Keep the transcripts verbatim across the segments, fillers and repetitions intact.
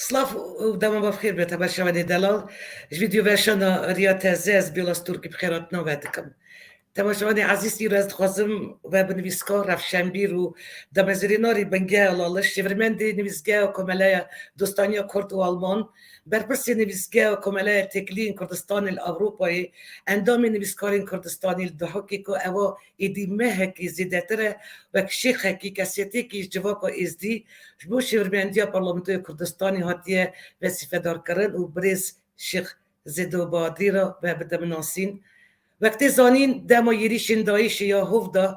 Silav û dema we bi xêr be, temaşevanê delal. Ji vîdyoweşana Riya Teze ez Bîla Stûrkî bi xêrhatina we dikim. Temaşevanê ezîz, îro ez dixwazim we bi nivîskar, rewşenbîr û damezrênerê Bingeya Laliş, şêwirmendê nivîsgeha Komeleya Dostaniya Kurd û Alman, berpirsê nivîsgeha Komeleya Têkiliyên Kurdistanê li Ewropayê, endamê nivîskarên Kurdistanê li Duhokê ku ewa êdî mehekî zêdetir e, wek şêxekî, kesiyetêkî ji civaka êzdî ji bo şêwirmendiya Parlamentoya Kurdistanê hatiye wezîfedarkirin û birêz Şêx Zêdo Badrî re we bide min nasîn. Wek tê zanîn, dema êrîşên DAIŞê ya hov de,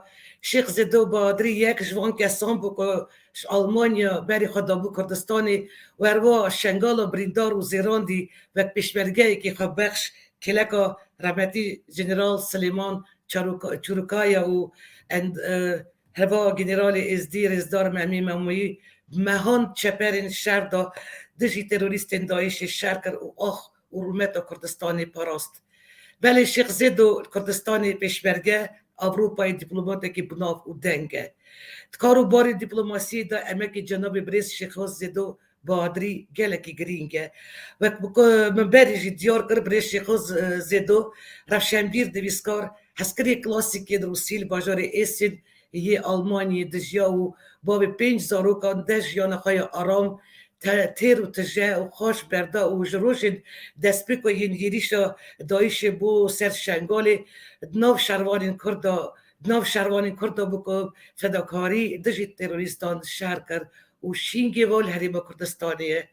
Şêx Zêdo Badrî yek ji van kesan bû ku ji Almanya berê xwe dabû Kurdistanê û herwa Şengala birîndar û zêrandî wek pêşmergeyekî xwebexş kêleka remetî Jeneral Silêman Çaruka-, Çurukaya û end-, e, heva Generalê Êzdî Rêzdar Memî Memoyî bi mehan çeperên şer de dijî terorîstên DAIŞê şer kir û ax û rûmeta Kurdistanê parast. Belê Şêx Zêdo li Kurdistanê pêşmerge, Ewropayê dîplomatekî bi nav û deng e. Di kar û barê dîplomasiyê de emekê cenabê birêz Şêxo Zêdo Badirî gelekî girîng e. Wek bi ku min berî jî diyar kir, birêz Şêxo Z-, Zêdo, rewşenbîr, nivîskar, hezkirê klasîkê di Rûsî li bajarê Êsên yê Almanyê dijiya û bavê pênc zarokan de jiyana xwe ya aram, te-, têr û tije û xaş berda û ji rojên destpêka yên êrîşa DAIŞê bo ser Şengalê di nav şervanên Kurda, di nav şervanên Kurda bû ku fedakarî dijî terorîstan şer kir û şîngê wan li Herêma Kurdistanê ye.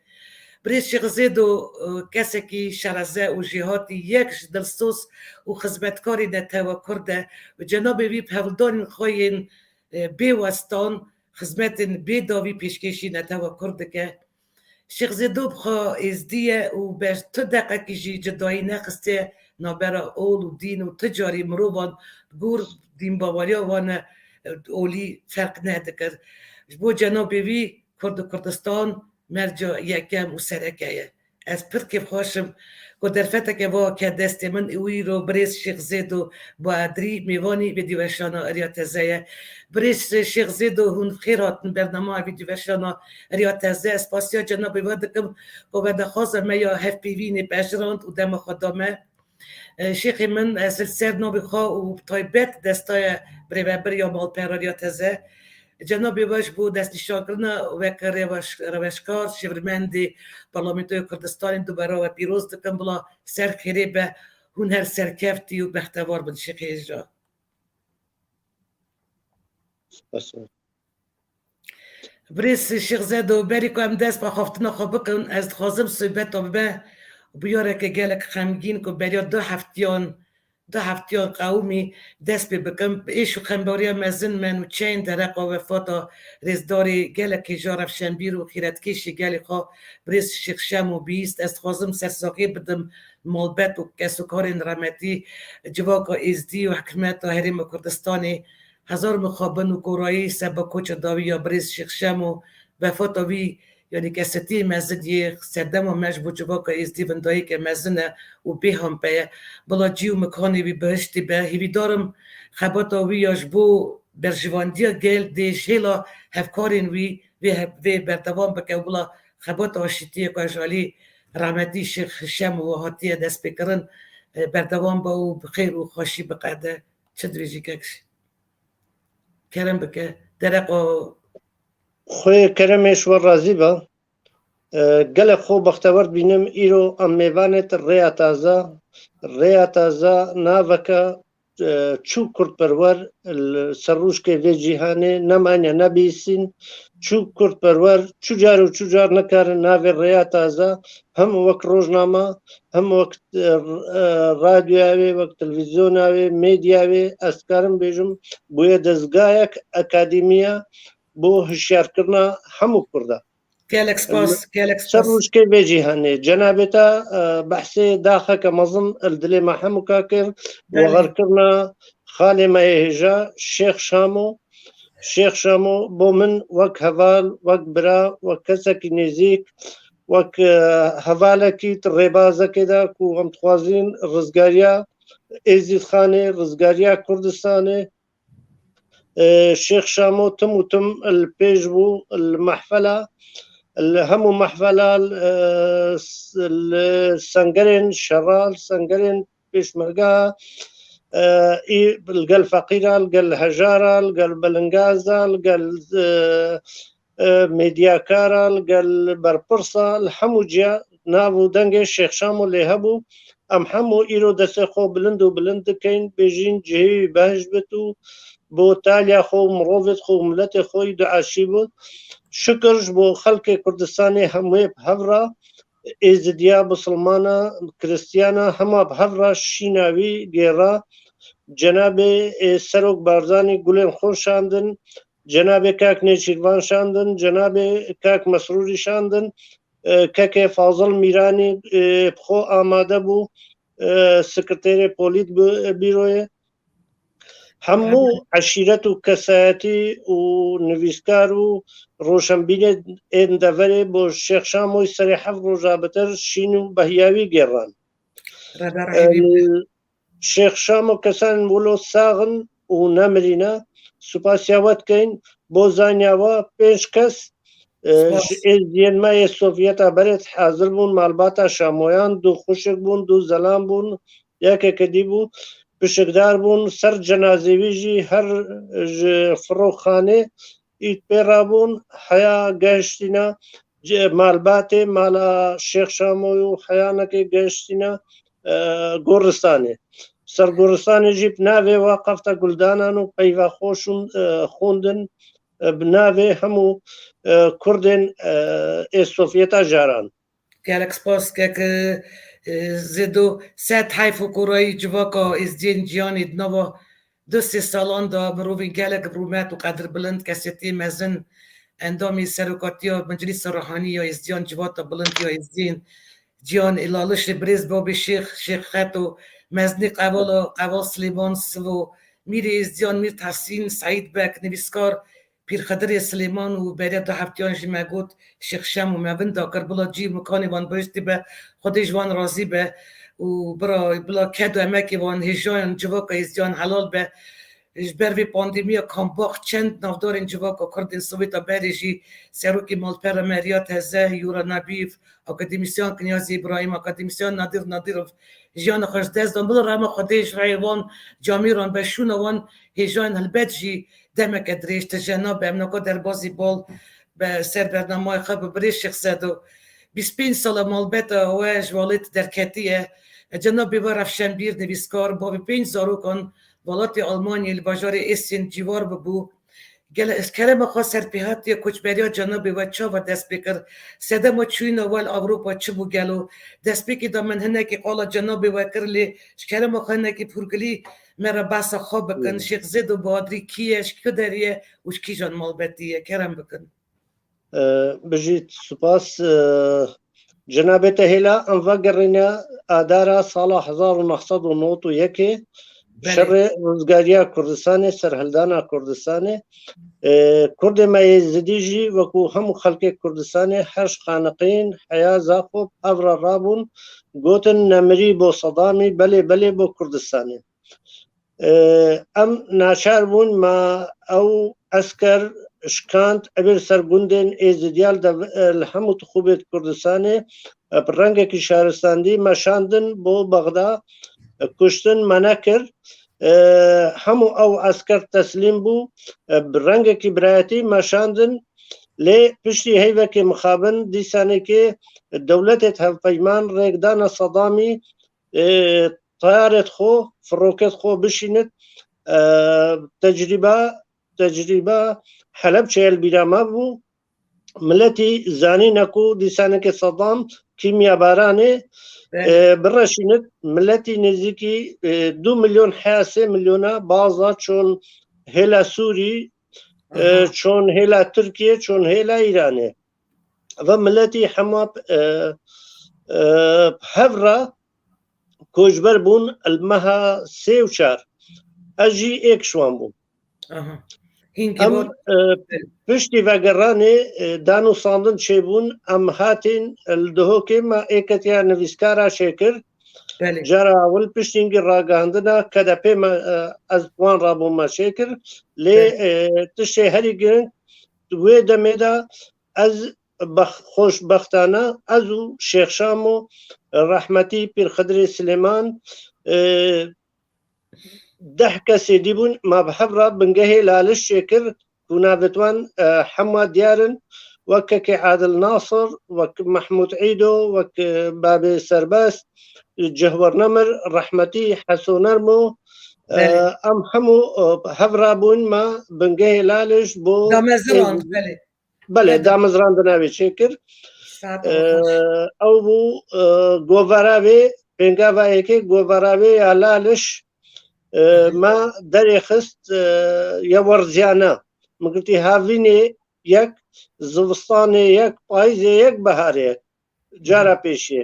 Birêz Şêx Zêdo, e, kesekî şereze û jêhatî yek ji dilsoz û xizmetkarê netewa Kurd e û cenabê wî bi hewldanên xwe yên, e, bê westan xizmetên bê dawî pêşkêşî netewa Kurd dike. Şêx Zêdo bi xwe êzdî ye û ber tu deqekî jî cudayî nexistiye navbera ol û dîn û tu carî mirovan gor dînbaweriya wan e, olî ferq nedikir. Ji bo cenabê wî Kurd û Kurdistan merca yekem û sereke ye. Ez pir kêfxweş im ku derfeteke va ke destê min û îro birêz Şêx Zêdo Badirî mêvanî vîdyoweşana Riya Teze ye. Birêz Şêx Zêdo, hûn bi xêr hatin bernama vîdyoweşana Riya Teze. Ez spasiya cenabê we dikim ku vedaxwaza me ya hevpeyvînê pejirand û dema xwe da me. E, şêxê min, ez li ser navê xwe û bi taybet destaya birêvebir ya malperariya Teze, cenabê we ji bo destnîşankirina wek rêweş-, rêweşkar, şêwirmendê Parlamentoya Kurdistanê dubare we pîroz dikim. Bila ser xêrê be, hûn her serkeftî û bextewar bin şêxê hêja. Spas. Birêz Şêx Zedo, berî ku em dest bi axaftina xwe bikin, ez dixwazim sohbeta me bi bûyereke gelek xemgîn ku beriya du heftiyan, du heftiyan qewimî dest pê bikim. Bi êş û xembariya mezin me nûçeyên dereqa wefata rêzdarê gelek hêja rewşenbîr û xîretkêşê gelê xwe birêz Şêx Şemo bihîst. Ez dixwazim sersaxiyê bidim malbet û kesûkarên remetî, civaka êzdî û hikûmeta Herêma Kurdistanê. Hezar mixabin û korayî seba koça dawî ya birêz Şêx Şemo, wefata wî, yanî kesetiyê mezin yê serdema me ji bo civaka êzdî vindayîke mezin e û bêhampe ye. Bila cî û mikanê wî bihiştî be. Hêvîdar im xebata wî ya ji bo berjivandiya gel dê ji hêla hevkarên wî vê hev-, vê berdewam bike û bila xebata aşîtiyê ku ji alî rehmetî Şêx Şemo hatiye destpêkirin, e, berdewam be û bi xêr û xweşî biqede. Çi divê jî kek jî kerem bike. Dereqa Xwê keremê ji we razî be. E, gelek xwe bextewer dibînim îro em mêvanê te Rêya Taze. Rêya Taze naveke, e, çû kurdperwer li ser rûşkê vê cîhanê nemaniye nebihîstîn. Çû kurdperwer çû car û çû car nikarin navê Rêya Taze hem wek rojname, hem wek, e, e, radyoya wê, wek televîzyona wê, medya wê, ez dikarim bêjim, bûye dezgayek akademî ye bo hişyarkirina hemû Kurda. Gelek spas, gelek spas. Ser rûşkê vê cîhanê. Cenabê te, e, behsê daxeke mezin li dilê me hemûka kir, Belê. Wexerkirina xalê me yê hêja, Şêx Şamo. Şêx Şamo bo min wek heval, wek bira, wek kesekî nêzîk, wek, e, hevalekî di rêbazekê de ku em dixwazîn rizgariya Êzîdxanê, rizgariya Kurdistanê, e, Şêx Şamo tim û tim li pêş bû li mehfela, li hemû mehfela, e, s-, li sengerên şera, li sengerên pêşmerga, e, î li gel feqîra, li gel hejara, li gel belingaza, li gel, e, e, medyakara, li gel berpirsa, li hemû ciya nav û dengê Şêx Şamo lê hebû. Em hemû îro destê xwe bilind û bilind dikeyn, bêjîn cihê wî behişt bit û bo taliya xwe û mirovêt xwe û miletê xwe yî duaşî bû. Şikir ji bo xelkê Kurdistanê hemûyê bi hev re, Êzidiya, Bisilmana, Kristiyana, hema bi hev re şîna wî gêra. Cenabê, ê, Serok Barzanî gulên xwe şandin, cenabê Kak Nêçîrvan şandin, cenabê Kak Mesrûrî şandin, e, Kekê Fazil Mîranî, e, bi xwe amade bû, e, sekreterê polît bi-, bîroyê. Hemû eşîret û kesayetî û nivîskar û roşenbîrê ên deverê bo Şêx Şamoyî serê heft roja bitir şîn û behiya wî gêran. Rêber E, Rahîmî. Şêx Şamo kesan wilo sax in û nemirîne. Supasiya we dikeyn. Bo zaniya we pênc kes, e, Spas. Ji êzdiyên me yê Sovyeta berê hazir bûn, malbata Şamoyan, du xwişik bûn, du zelam bûn, yekeke dî bû, pişikdar bûn, ser cenazê wî jî her ji firoxanê ît pê rabûn, heya gehiştîne, ce-, malbatê, mala Şêx Şamoyê û heyanekê gehiştîne, e, goristanê. Ser goristanê jî bi navê we qefta guldanan û peyva xwe şûn, e, xwendin, e, bi navê hemû, e, Kurdên, e, ê Sovyeta caran. Gelek spas kek, e, Zêdo, sed heyf û korayî civaka êzdiyên ciyanê di nava du sê salan de mirovên gelek bi rûmet û qedirbilind, kesêtiyê mezin, endamî serokatiya Meclîsa Ruhanî ya Êzdiyan, Civata Bilind ya Êzdiyên Ciyan ê Lalişê, birêz babê Şêx, Şêx Xeto, mezinî qevala, qeval Silêman Sivo, mîrê Êzdiyan Mîr Tehsîn, Seîd Beg, nivîskar, Pîr Xidirê Silêman û beriya du heftiyan jî me got, Şêx Şemo me vinda kir, bila cî û mikanê wan bihiştî be, Xwedê ji wan razî be û bira, bila ked û emekê wan, hêjayan civaka êzdiyan helal be. Ji ber vê pandemiya kambax çend navdarên civaka Kurdên Sowêta berê jî, serokê malpera me Riyad Heze, Yura Nabîv, akademîsyan Kinyazî Îbrahîm, akademîsyan Nadir Nadirov jiyana xwe ji dest dan. Bila rehma Xwedê ji rêyê wan camêran be, şûna wan hêjayan helbet jî demeke dirêj tije nabe. Em naka derbazî bal be ser bernameyê xwe bi birêz Şêx Zedo. Bîst pênc sala malbeta we ji welêt derketiye. Cenabê we rewşenbîr, nivîskar, bavê pênc zarokan, welatê Almanyayê li bajarê Essen cîvar bibû. Gele, ji kerema xwe serpêhatiya koçberiya cenabê we çawa dest pê kir? Sedema çûyîna we li Ewropa çi bû gelo? Destpêkê de min hinekî qala cenabê we kir, lê ji kerema xwe hinekî bi hûrgilî me re behsa xwe bikin. Şêx Zêdo Badirî kî ye, ji ku derê ye û ji kîjan malbetî ye? Kerem bikin. E, bijît, spas. E, cenabê te hêla em vegerîne adara sala hezar û neh sed û nod û yekê, Belê. Şerê rizgariya Kurdistanê, serhildana Kurdistanê. E, Kurdê me yê Zidî jî wekû hemû xelkê Kurdistanê heşt xaniqîn heya Zaxo bi hev re rabûn, gotin nemirî bo Sedamî, belê belê bo Kurdistanê. E, em naçar bûn, me ew esker şikand, ebir ser gundên Êzidiya li dev-, e, li hemû tixûbêt Kurdistanê, e, bi rengekî şaristandî meşandin bo Bexda, e, kuştin me nekir. E, hemû ew esker teslîm bû, e, bi rengekî birayetî meşandin, lê piştî heyvekê mixabin dîsanekê dewletêt hevpeyman rêkdana Sedamî, e, tayarêt xwe, firokêt xwe bişînit. E, tecrîba, tecrîba Helebçeyê li bîra me bû. Miletî zanîne ku dîsanekê Sedam kîmyabaranê, Evet. e, bireşînit. Miletî nêzîkî, e, du milyon heya sê milyona baza çon hêla Sûrî, e, Aha. çon hêla Tirkiye, çon hêla Îranê. Ve miletî hema, e, e, hev re koçber bûn li meha sê û çar. Ez jî êk ji wan bûm. Aha. Hîn Em, gîvan. e, piştî vegeranê, e, danûsandin çêbûn, em hatîn, e, li Duhokê me êketiya nivîskara çêkir. Belê. Cara ewil piştî hingî ragihandina K D P me, e, ez wan rabûm me çêkir. Lê, Belê. e, tiştê herî giring di wê demê de ez bex-, xweşbextane ez û Şêx Şamo, rehmetî Pîr Xidirê Silêman, e, deh kesê dî bûn, ma bi hev re bingehê Laliş çêkir ku navêt wan, e, hema diyar in, wek Kekê Adil Nasir, wek Mehmûd Îdo, wek, e, Babê Serbest, Cihwer Nemir, rehmetî Heso Nermo, e, Belê. em hemû, e, hev re bûn, me bingehê Laliş bo Damezrand, êzidî-, belê. Belê, Belê. damezrandina wê çêkir. Saet E, xweş. Ew bû, e, govera wê, pêngava yekê govera wê ya Laliş, e, Hı hı. me derê xist, e, ya werziyane. Min gotî havînê yek, zivistanê yek, payîzê yek, beharê yek. Cara Hı hı. pêşê.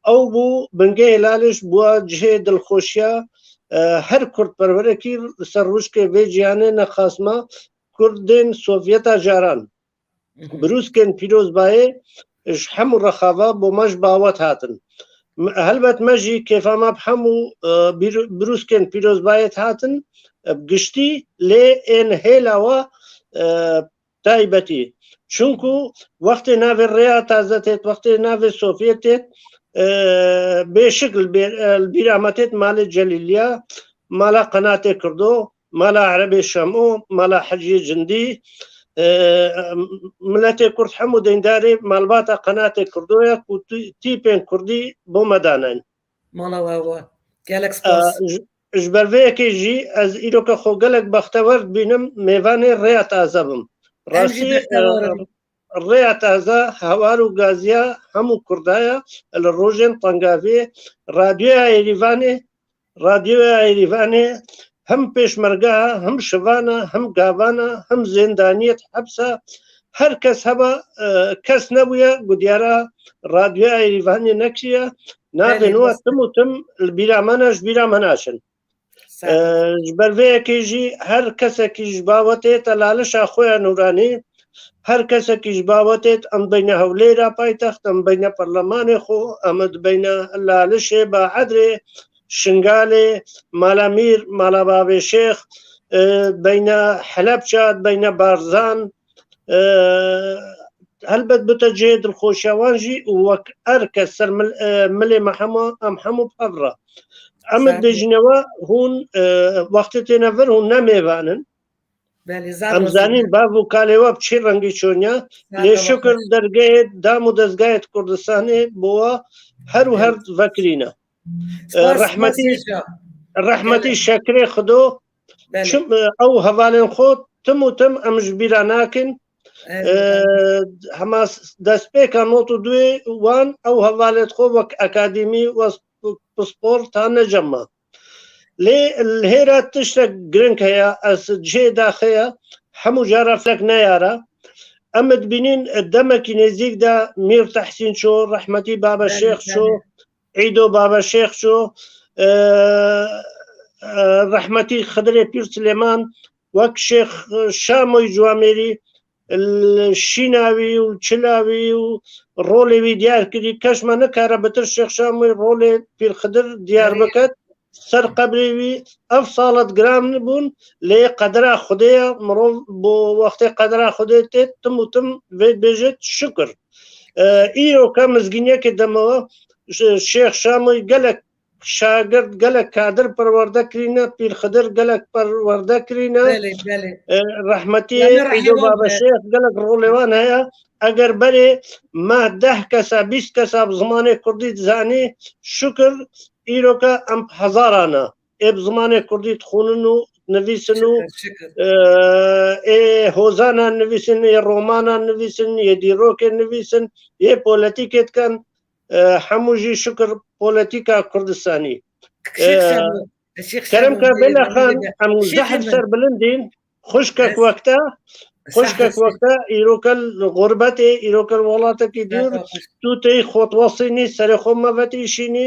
Ew bû bingehê Laliş bûya cihê dilxweşiya, e, her kurdperwerekî li ser rûşkê vê cîhanê nexasma kurdên Sovyeta caran. Hı hı. Birûskên pîrozbayê ji hemû rexava bo me ji bawet hatin. M-, helbet me jî kêfa me bi hemû, e, bîr-, birûskên pîrozbayê hatin, e, bi giştî lê ên hêla we, e, taybetî. Çunku wextê navê Rêya Taze têt, wextê navê Sovyet têt, e, bêşik li bê-, e, li bîra me têt malê Celîliya, mala Qenatê Kurdo, mala Erebê Şemo, mala Heciyê Cindî, e, miletê Kurd hemû deyndarê malbata Qenatê Kurdo ye ku tî-, tîpên Kurdî bo me danayîn. Mala we we. Gelek E, spas. ji, ji ber vê yekê jî ez îroke xwe gelek bextewer dibînim mêvanê Rêya Taze bim. Em jî Rastî, e, bextewer in. Rêya Taze hewar û gaziya hemû Kurda ye, li rojên tengaviyê Radyoya Êrîvanê, Radyoya Êrîvanê him pêşmerga, him şivana, him gavana, him zêndaniyê hepsa, her kes heba, e, kes nebûye ku diyara Radyoya Êrîvanê nekiriye. Navên Belê, we rast e. tim û tim li bîra me ne, ji bîra me naçin. Saet. E, ji ber vê yekê jî her kesekî ji bawetê te Lalişa xwe ya nûranî, her kesekî ji bawetê em beyne Hewlêra paytext, em beyne perlemanê xwe, em dibeyne Lalişê Baedrê, Şingalê, Mala Mîr, Mala Bavê Şêx, e, beyne Helebça, beyne Barzan, e, helbet bite cihê dilxweşiya wan jî û wek her kes ser mil-, e, milê me hema, em hemû bi hev re. Em Saet. dibêjine we hûn, e, wextê têne vir hûn ne mêvan in. Belê, zaf Em razî zanîn bû. Bav û kalê we bi çi rengî çoniya, Saet lê olun. şukir dergehê dam û dezgehê Kurdistanê bo we her û her Evet. vekirîne. E, Spas, rehmetî, spas Şêxa. rehmetî Gelek. Şekirê Xido, Belê. Çim, e, ew hevalên xwe tim û tim em ji bîra nakin. Evet, E, evet. Hema s-, destpêka not û duyê wan ew hevalên xwe wek akademî, wek p-, pispor tane cem me. Lê li hêra tiştek giring heye, ez cihê daxê ye, hemû cara felek neyara. Em dibînin, e, demekî nêzîk de Mîr Tehsîn ço, rehmetî Baba Belê, Şêx ço, belê. Îdo Baba Şêx ço, e, e, rehmetî Xidirê Pîr Silêman, wek Şêx Şamoyî Cuamêrî, li şîna wî û çila wî û rolê wî diyar kirî. Kes me nikare bitir Şêx Şamoyî rolê Pîr Xidir diyar Erê. biket. Ser qebrê wî ev salet giran bûn, lê qedera Xwedê ye, mirov bo wextê qedera Xwedê tê tim û tim vê dibêjit şukir. E, îro ke mizgîniyekê deme we, Ş-, Şêx Şamoyî gelek şagirt, gelek kadir perwerde kirîne, Pîr Xidir gelek perwerde kirîne. Belê, belê. E, rehmetî Yanî Îdo rehî wan Baba be. Şêx gelek rolê wan heye. Eger berê me deh kesa, bîst kesa bi zimanê kurdî dizanî, şukir îroke em bi hezaran e. Ê bi zimanê kurdî dixwînin û nivîsin û, Şikir, şikir. e, ê hozanan nivîsin, ê romanan nivîsin, ê dîrokê nivîsin, ê polîtîkê dikin. E, hemû jî şikir polîtîka Kurdistanî. Şêx E, Şemo, Şêx Kerem Şemo, ka e, Bela Xan, Şêx em zehf Şemo. ser bilindîn, xwişkek Ez wek te, xwişkek Sahil wek te, îroke li xurbetê, îroke li welatekî dûr, Sağ ol. tu tey xwe diwesînî, serê xwe mevetîşînî,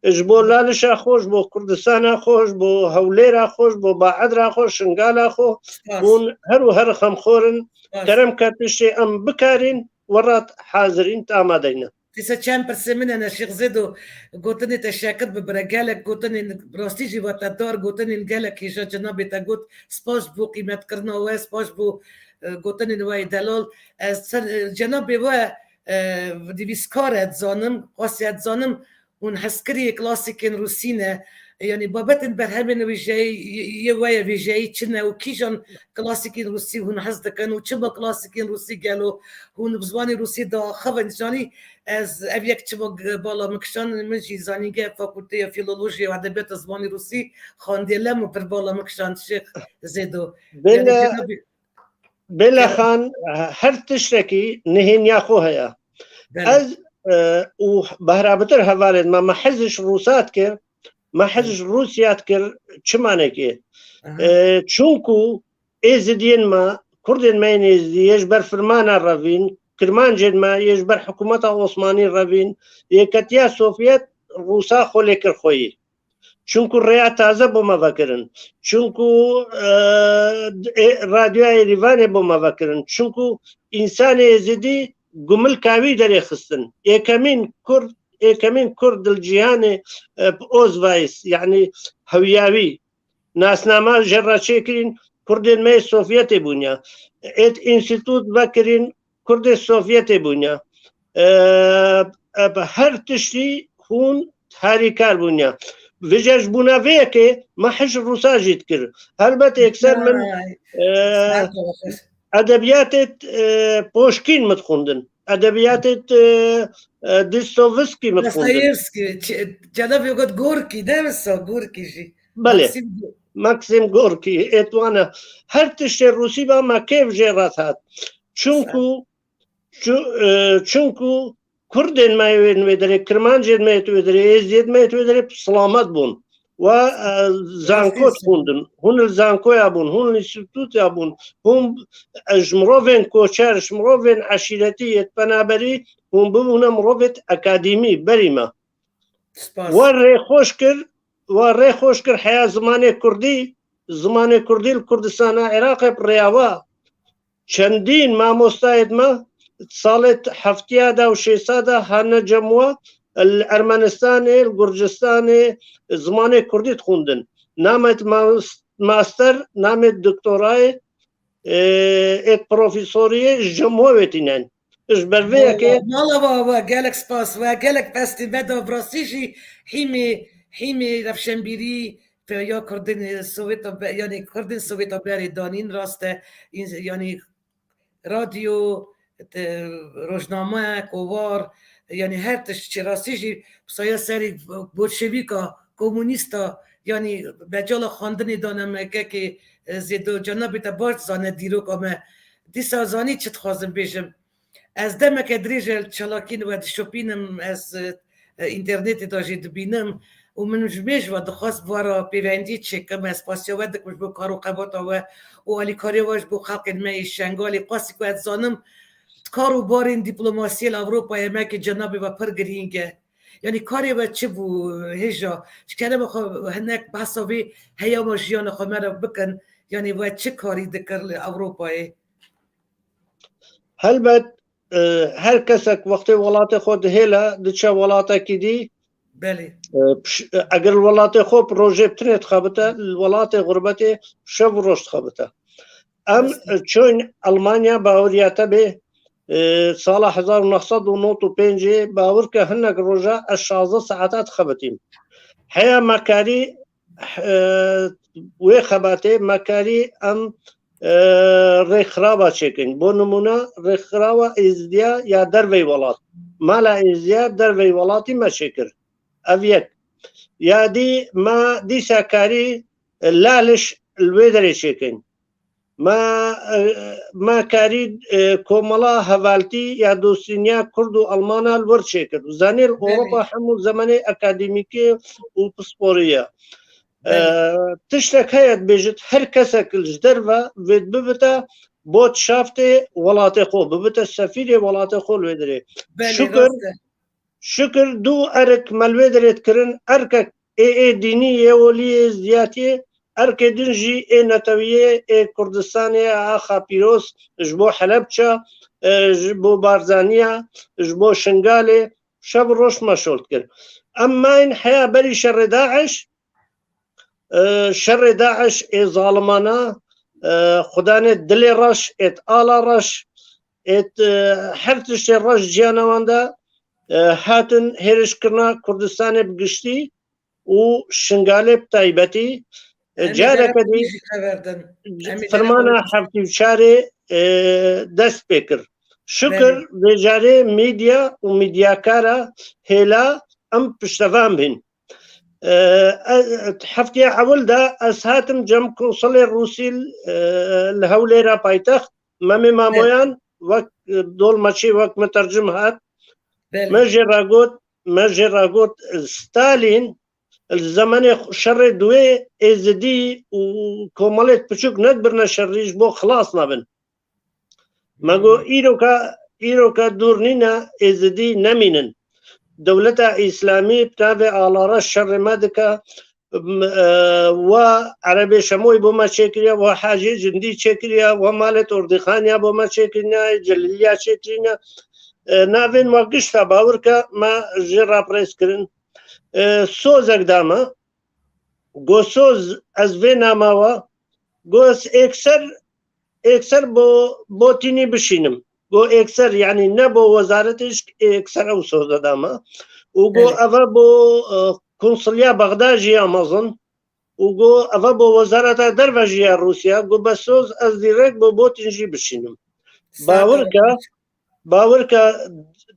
ji bo Hı. Lalişa xwe, ji bo Kurdistana xwe, ji bo Hewlêra xwe, ji bo Baedra xwe, Şingala xwe, Spas. hûn her û her xemxor in. Spas. Kerem ke tiştê em bikarîn, we re hazir in, te amadeyne. Dîsa çend pirsê min hene, Şêx Zêdo, gotinê te şekir bibire. Gelek gotinên rastî jî wetedar, gotinên gelek hêja cenabê te got. Spas ji bo qîmetkirina we, spas ji bo e, gotinên we yê delal. Ez ser, e, cenabê we, e, nivîskar e dizanim, qasî e dizanim, hûn hezkiriyê klasîkên rûsî ne. Yanî babetên berhemên wêjeyî, yê we ye wêjeyî çi ne û kîjan klasîkên rûsî hûn hez dikin û çima klasîkên rûsî gelo hûn bi zimanê rûsî diaxivin? Janî ez ev yek çima g-, bala min kişand, min jî zanîngeha Fakulteya Filolojiyê û Edebiyata Zimanê Rûsî xandiye lem û pir bala min kişand Şêx Zêdo. Bêle, Yanî cenabî bêle Kerem. Xan, her tiştekî nihêniya xwe heye. Belê. Ez, e, û behrabitir hevalên me, me hez ji Rûsa dikir, me hez Belê. ji Rûsya dikir, çimanekê. Aha. E, çunku Êzidiyên me, Kurdên me yên Êzidî, yê ji ber firmana revîn, Kirmancên me, yê ji ber hikûmeta Osmanî revîn, yêketiya Sovyet Rûsa xwe lê kir xweyî. Çunku rêya taze bo me vekirin. Çunku, e, ê, radyoya Êrîvanê bo me vekirin. Çunku însanê Êzidî gumilka wî derê xistin. Êkemîn Kurd, êkemîn Kurd di li cîhanê, e, bi Ausweis, yanî hewiyawî, nasnama jê re çêkirîn, Kurdên me yê Sovyetê bûn ya. Êt înstîtût vekirîn, Kurdê Sovyetê bûn ya. E, e, bi her tiştî hûn harîkar bûn ya. Vêca ji bûna vê yekê me hej Rûsa jî dikir. Helbet yekser min, Vay. e, Saet olsun. Edebiyatê, e, Poşkîn min dixwendin. Edebiyatê, e, e, Dostoyevskî min dixwendin. Dostoyevskî, ç-, cenabê got Gorkî, ne wisa Gorkî jî. Belê. Maxim Go- Maxim Gorkî, êt wan e. Her tiştê Rûsî ba me kêf jê re dihat. Çunku, çu-, e, çunku Kurdên me yên wê derê, Kirmancên me yên wê derê, Êzidiyên me yên wê derê silamet bûn. Wa, e, zanko Rastî dixwendin. Hûn li zankoya bûn, hûn li înstîtûtya bûn, hûn, e, ji mirovên koçer, ji mirovên eşîretî yê penaberî, hûn bibûne mirovêt akademî, berî me. Spas. We rêxweş kir, we rêxweş kir heya zimanê kurdî, zimanê kurdî li Kurdistana Iraqê bi rêya we. Çendîn mamostayêt me salê heftiya de û şêsa de hatine cem we, li Ermenistanê, li Gurcistanê zimanê kurdî dixwendin. Namê mas-, master, namê doktorayê, e, êt profesoriyê ji cem we wê tînen. Ji ber vê yekê Mala we, we gelek spas, we gelek pestî me da, bi rastî jî hîmê, hîmê rewşenbîrî, ya Kurdên Sowêta be-, yanî Kurdên Sowêta berê danîn rast e, În-, yanî radyo, te-, rojname, kovar, yanî her tişt çi rastî jî saya serî bolşevîka, komunîsta, yanî mecala xwendinê dane me kekê, e, Zêdo, cenabê te baş dizane dîroka me. Dîsa zanî çi dixwazim bêjim. Ez demeke dirêj e li çalakîn we dişopînim, ez, e, e, înternetê de jî dibînim û min ji mêj ve dixwest bi we re pêvendî çêkim. Ez spasiya we dikim ji bo kar û qebata we û alîkariya we ji bo xelkên me yê Şengalê. Qasî ku ez dizanim di kar û barên dîplomasiyê li Ewropayê me kê cenabê we pir girîng e. Yanî karê we çi bû hêja? Ji kerema xwe hinek behsa vê heyama jiyana xwe me re bikin. Yanî we çi karî dikir li Ewropayê? Helbet, e, her kesek wextê welatê xwe dihêle, diçe welatekî dî, Belê. e, piş-, eger welatê xwe bi rojê bi tinê dixebite, li welatê xurbetê şev û roj dixebite. Em, Rast e. e, çûn Elmanya, baweriya te bê, e, sala hezar û neh sed û nod û pêncê bawer ke hinek roja ez şazdeh saeta dixebitîm. Heya me karî, e, wê xebatê me karî em, e, rêkxiraba çêkin. Bo nimûne rêkxiraba Êzidiya ya dervey welat. Mala Êzidiya dervey welatî me çêkir. Ev yek. Ya dî me dîsa karî, e, Laliş li wê derê çêkin. Me, e, me karî, e, komela hevaltî ya dostîniya Kurd û Almana li wir çêkir. Zanî li Belê. Ewropa hemû zemanê akademîkê û pisporî ye. E, Belê. Tiştek heye dibêjit, her kesek li ji derve vê bibite botşaftê welatê xwe, bibite sefîrê welatê xwe li wê derê. Belê, Şukir, rast e. Şukir du erk me li wê derê dikirin, erkek ê, ê dînî, yê oliyê, ziyatiyê, erkê din jî ê netewiyê, ê Kurdistanê, axa pîroz, ji bo Helebça, e, ji bo Barzaniya, ji bo Şingalê, şev û roj me şol dikir. Em mayîn heya berî şerê DAIŞ, e, şerê DAIŞ ê zalimana, e, xudanê dilê reş, êt ala reş, êt, e, her tiştê reş ciyana wan de, e, hatin hêrişkirina Kurdistanê bi giştî û Şingalê bi taybetî, e, Em ê careke gerek dî jî xeber din. Em ê gerek firmana heftê û çarê, e, dest pê kir. Şikir Belê. Vê carê medya û medyakara hêla em piştevan bîn. E, e, heftê ewil de ez hatim cem konsulê Rûsî, e, li Hewlêra paytext. Memê Belê. Mamoyan wek, e, dolmaçî, wek mutercim hat. Belê. Me jê re got, me jê re got, e, Stalin li zemenê xwe şerê duwê Êzidî û komelêt piçûk nedibirine şerî ji bo xilas nabin. Me got, îroka, îroka dûr nîne, Êzidî nemînin. Dewleta Îslamî bi navê Alara şerê me dike, m-, e, wa Erebê Şemoyê bo me çêkiriye, wa Hacê Cindî çêkiriye, wa malê Tordîxaniya bo me çêkirine, Celiliya çêkirine. E, navên wa gişta bawer ke me jê re bi rêz kirin. E, sozek da me. Go soz ez vê nama wa. Go ez êkser, êkser bo, bo tînî bişînim. Go êkser, yanî ne bo wezaretê jî êkser ew soze da me. Û go Evet. eve bo, e, konsulya Bexda jî ya mezin. Û go eve bo wezareta derve jî ya Rûsya. Go be soz ez dîrek bo Botin jî bişînim. Bawer ke, bawer ke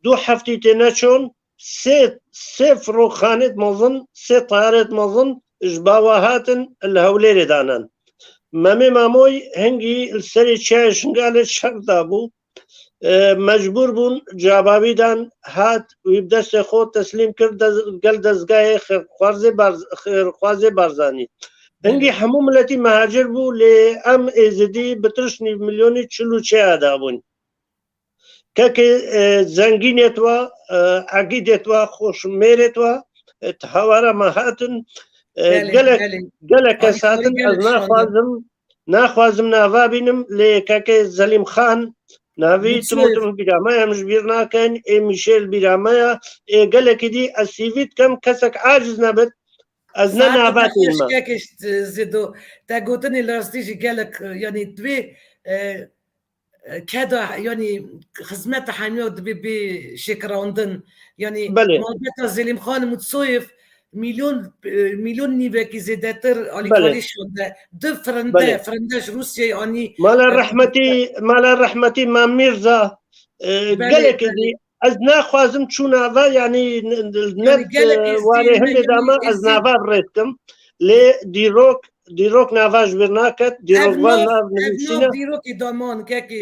du heftî têne çûn, sê, sê firoxanêt mezin, sê tayarêt mezin ji bawa hatin li Hewlêrê danan. Memê Mamoy hingî li serê çiyayê Şingalê şer dabû. E, mecbûr bûn, cewabî dan, hat, wî bi destê xwe teslîm kir dez-, gel dezgehê xêrxwazê Barz-, xêrxwazê Barzanî. Hingî Belê. Hemû miletî mehacir bû, lê em Êzidî bi tişt nîv milyonî çil û çeya dabûn. Kekê, e, zengînê twa, e, egîdê twa, xoşmêrê twa, e, ti hawara me hatin, e, Belê, gelek, belê. Gelek kes Alîkarî hatin, gelek ez şandin. Naxwazim, naxwazim nava bînim, lê kekê Zelîm Xan, navî tim û tim bîra me ye, em ji bîr nakin, ê Mîşel bîra me ye, ê gelekî dî ez sîvî dikim, kesek aciz nebit, ez ne nava tînim. Kekê Zêdo, te gotinê li rastî jî gelek, e, yanî divê, e, e, keda, yanî xizmeta hemiya dibê bê şêkirandin. Yanî Belê. Malbata Zelîm Xan Mutsoyev milyon, e, milyon nîvekî zêdetir alîkarî Belê. Şande. Du firinde, Belê. Firinde ji Rûsyayê anî, Mala e, rehmetî, mala rehmetî Mam Mîrza, e, Belê, gelekî belê. Dî. Ez naxwazim çûna ve, yanî n-, n-, Yanî net, gelekî e, warê hindê dama ez nava bi rê dikim. Lê dîrok, dîrok nava ji bîr naket, dîrok van nav nivîsîne. Ev nav dîrokê daman, kekê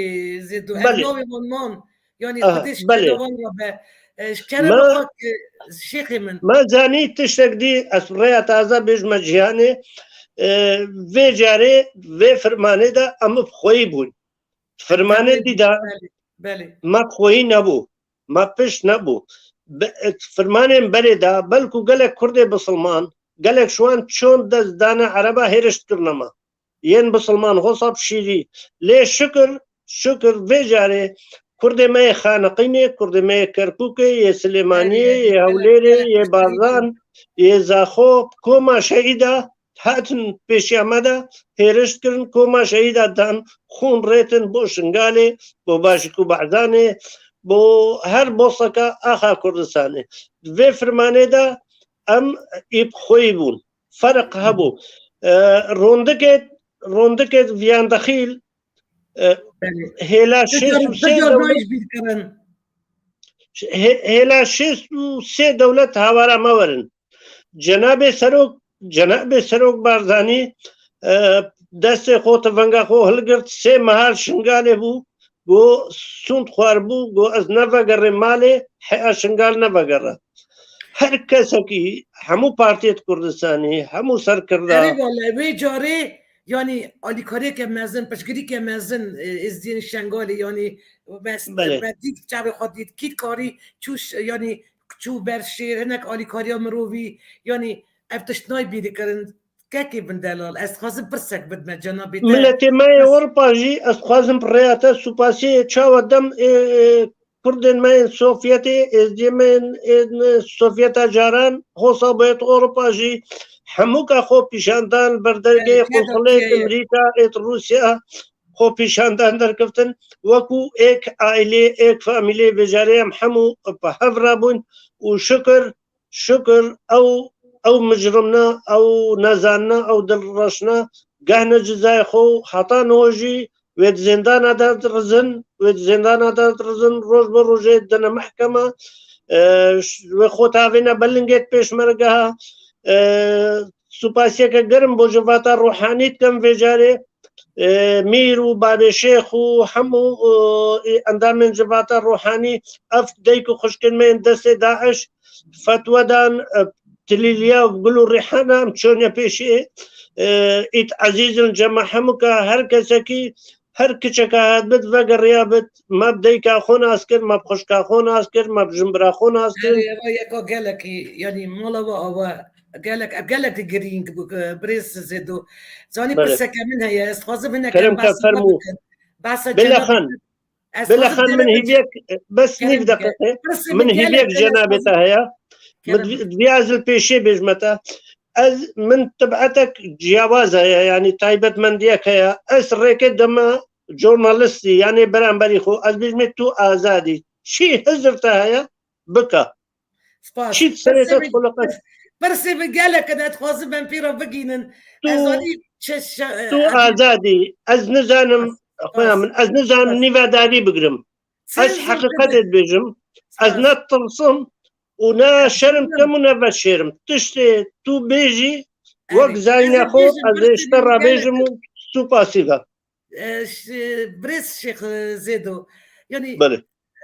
Zêdo. Ev Belê. Navê wan man. Yanî Aha, Xwedê ji belê. Keda wan re be. E, ji kerema xwe, e, şêxê min. Me zanî tiştek dî, ez rêya taze bêjme cîhanê, e, vê carê, vê firmanê de em bi xweyî bûn. Firmanê Belê, dî de belê, belê. Me bi xweyî nebû. Me pişt nebû. Be-, firmanên berê de belkû gelek Kurdê bisilman, gelek ji wan çond dest dane Ereba hêriş dikirine me. Yên bisilman hosa bi şîrî. Lê şikir, şikir vê carê Kurdê me yê Xaniqînê, Kurdê me yê Kerkûkê, yê Silêmaniyê, Belê, yê gelek, Hewlêrê, gelek yê şikir. Barzan, yê Zaxo, koma şehîda hatin pêşiya me de hêriş kirin, koma şehîda dan, xûn rêtin bo Şingalê, bo Başik û Barzanê, bo her boseka axa Kurdistanê. Di vê firmanê de em ê bi xweyî bûn. Ferq hebû. E, rondikê, rondikê Viyan Dexîl, e, Belê. Hêla şêst û sê dewlet, hê-, hêla şêst û sê dewlet hawara me werin. Cenabê Serok, Cenabê Serok Barzanî, e, destê xwe, tivenga xwe hilgirt, sê meha li Şingalê bû, got, sûnd xwar bû, got, ez nevegerê malê, heya Şingal nevegere. Her kesekî, hemû partiyêt Kurdistanî, hemû serkirda. Erê wele, wê carê, yanî alîkariyeke mezin, piştgirîke mezin, e, êzdiyên Şengalê, yanî me, Belê. Me dît, çavê xwe dît, kî karî çû ş-, yanî çû ber şêr, hinek alîkariya mirovî, yanî ev tişt nayê bîrî kirin. Kekê Bindelal, ez dixwazim pirsek bidme cenabê te. Miletê me yê Ewropa jî, ez dixwazim bi rêya te supasiyê çawa dem ê, ê, Kurdên me yên Sovyetê, êzdiyê me yên, ên Sovyeta caran, hosa boyet Ewropa jî hemûka xwe pîşandan ber dergehê qunsulê Amerîka êt Rûsya, xwe pîşandan derkeftin, wekû êk aîlê, êk famîlê vêcarê em hemû bi hev re bûn û şikir, şikir ew, ew mijrimna, ew nezanna, ew dilreşna gehne cizayê xwe û heta niho jî wê di zêndana de dirizin, wê di zêndana de dirizin, roj bi rojê dine mehkema, e, ş-, wê xwe tavêne belingê di pêşmergeha, e, supasiyeke germ bo civata Ruhanî dikim vê carê, e, mîr û babê şêx û hemû, e, endamên civata Ruhanî, ev dayk û xwişkên me yên destê Daeş, fetwe dan, e, tilîliya gul û rîhana em çûne pêşê, e, ît ezîzin cema hemûka her kesekî, her kiçeka hat bit, vegeriya bit, me bi dayka xwe nas kir, me bi xwişka xwe nas kir, me bi jinbira xwe nas kir. Erê, eva yeka gelekî, yanî mala we awa, gelek, ev gelekî girîng bû, e, birêz Zêdo. Zanî Belê. Pirseke min heye, ez dixwazim hinek Kerem em ke, behsa fermû. Bikin. Behsa Bêle Cenabê xan, Ez Bêle xwazim xan, min gelek hîviyek, bes nîv deqîqe. Pirsê Min min hîviyek gelek, gelek cenabê te xwazim. Heye. Min Kerem. Di-, divya ez li pêşê bêjme te. Ez, min tib'etek ciyawaz heye, yanî taybetmendiyek heye. Ez rêkê deme jurnalistî, yanî beramberî xwe. Ez bêjmê tu azadî. Çi hizir te heye, bike. Spas. Çî serê te dixuliqe. Pirsê min gelek e, ez dixwazim em pê re bigînin. Tu, Ez zanî çi şe-, tu e, azadî. Ez nizanim, Spas. Xuya min, ez nizanim nîvedarî bigirim. Ez heqîqetê dibêjim. Ez Spas. Ne tirsim û ne şerm dikim û ne veşêrim. Tiştê tu bêjî, wek zanîna xwe, ez ê ji te re bêjim û supasî ve. E, ş-, birêz Şêx, e, Zêdo. Yanî, Belê.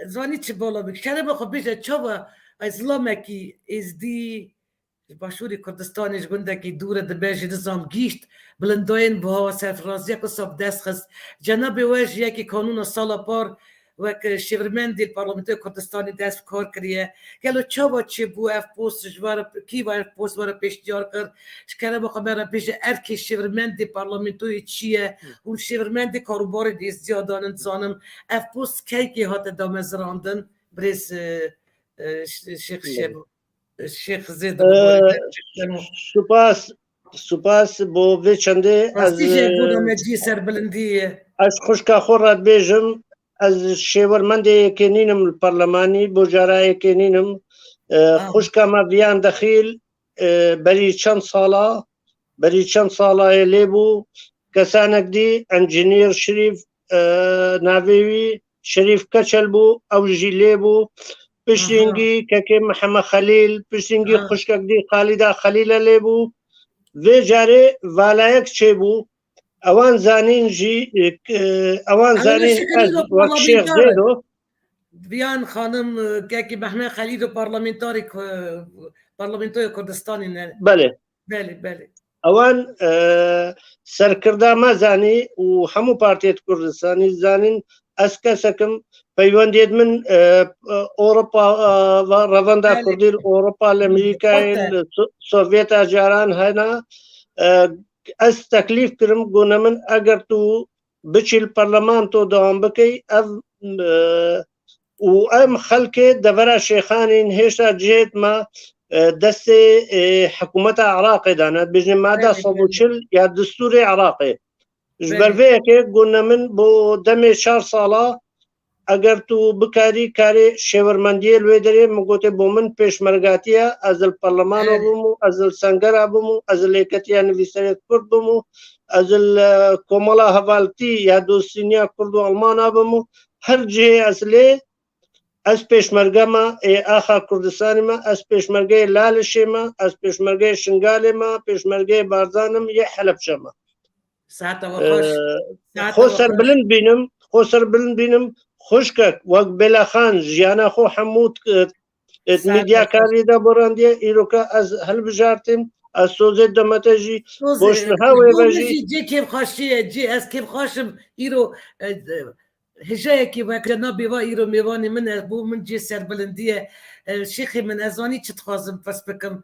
Zanî çi bala bik. Şereba xwe bêje, çawa ez zilamekî êzdî ji Başûrê Kurdistanê, ji gundekî dûr e, dibe jî nizam gîşt, bilindayên buha serfiraziya ku sab dest xist. Cenabê we ji yekî kanûna sala par wek, e, şêwirmendê li Parlamentoya Kurdistanê dest bi kar kiriye. Gelo çawa çêbû ev post ji we re, kî we ev post we re pêşniyar kir? Ji kerema xwe me re bêje, erkê şêwirmendê parlamentoyê çi ye? Hûn şêwirmendê karûbarê êzdiya danin dizanim. Ev post keyekê hate damezirandin? Birêz, e, e, Ş-, Şêx Şebo. Şêx Zêdo, Ee, mubarek, Şêx Şebo. Spas, spas bo vê çendê. Rastî ez, jî e, gona me cî serbilindî ye. Ez xwişka xwe re dibêjim, ez şêwirmendê yekê nînim li parlemanî, bo cara yekê nînim. E, Ah. Xwişka me Viyan Dexîl, e, berî çend sala, berî çend sala ye lê bû, kesanek dî, enjînîr Şirîf, e, navê wî Şerîf Keçel bû, ew jî lê bû. Piştîngî Aha. kekê Mihemed Xelîl, piştîngî Ha. xwişkek dî Xalîda Xelîle lê bû. Vê carê valayek çêbû. Ewan zanîn jî, e, ewan Ew zanîn şikir ez îro wek Şêx parlamenter in. Zêdo. Viyan xanim, e, kekê Mehmet Xelîl û parlamentarê ku-, parlamentoya Kurdistanê ne. Belê. Belê, belê. Ewan, e, serkirda me zanî û hemû partiyê di Kurdistanî zanîn, ez kesek im, peywendiyê min, e, e, Ewropa, e, va revenda Belê. Kurdî li Ewropa, li Hı, Amerîkayê, elbette. Li So-, Sovyeta caran hene. E, ez teklîf kirim, gone min, eger tu biçî li parlamento dewam bikey, ev, e, û em xelkê devera Şêxanîn hêşta cihêt me, e, destê, e, hikûmeta Iraqê de ne, dibêjin mada Belê, sed û çil belê. Ya destûrê Iraqê. Ji ber Belê. Vê yekê gune min bo demê çar sala, eger tu bikarî karê şêwirmendiyê li wê derê, min gotê bo min pêşmergatî ye, ez li parlemano Belê. Bim û ez li sengera bim û ez li Yeketiya Nivîserê Kurd bim û ez li, e, Komela Hevaltî ya Dostîniya Kurd û Almana bim û her cihê ez lê, ez pêşmerge me ê axa Kurdistanê me, ez pêşmergeyê Lalişê me, ez pêşmergeyê Şingalê me, pêşmergeyê Barzan im, yê Helebçe me. Saeta we xweş. Ee, Saeta xwe we xweş. Serbilind bînim, xwe serbilind bînim, xwişkek wek Bêlexan jiyana xwe hemû, e, e, Saeta xwe xweş. Medyakarî de borandiye, îroka ez hilbijartîm, ez sozê demete jî, Sozê, boşniha wê bo ve min jî. Jî cê kêfxweşî ye, cê ez kêfxweş im, îro, e, e, Hêjayekî wek cenabê we îro mêvanê min e, bo min cê serbilindî ye. E, şêxê min, ez zanî çi dixwazim pirs bikim.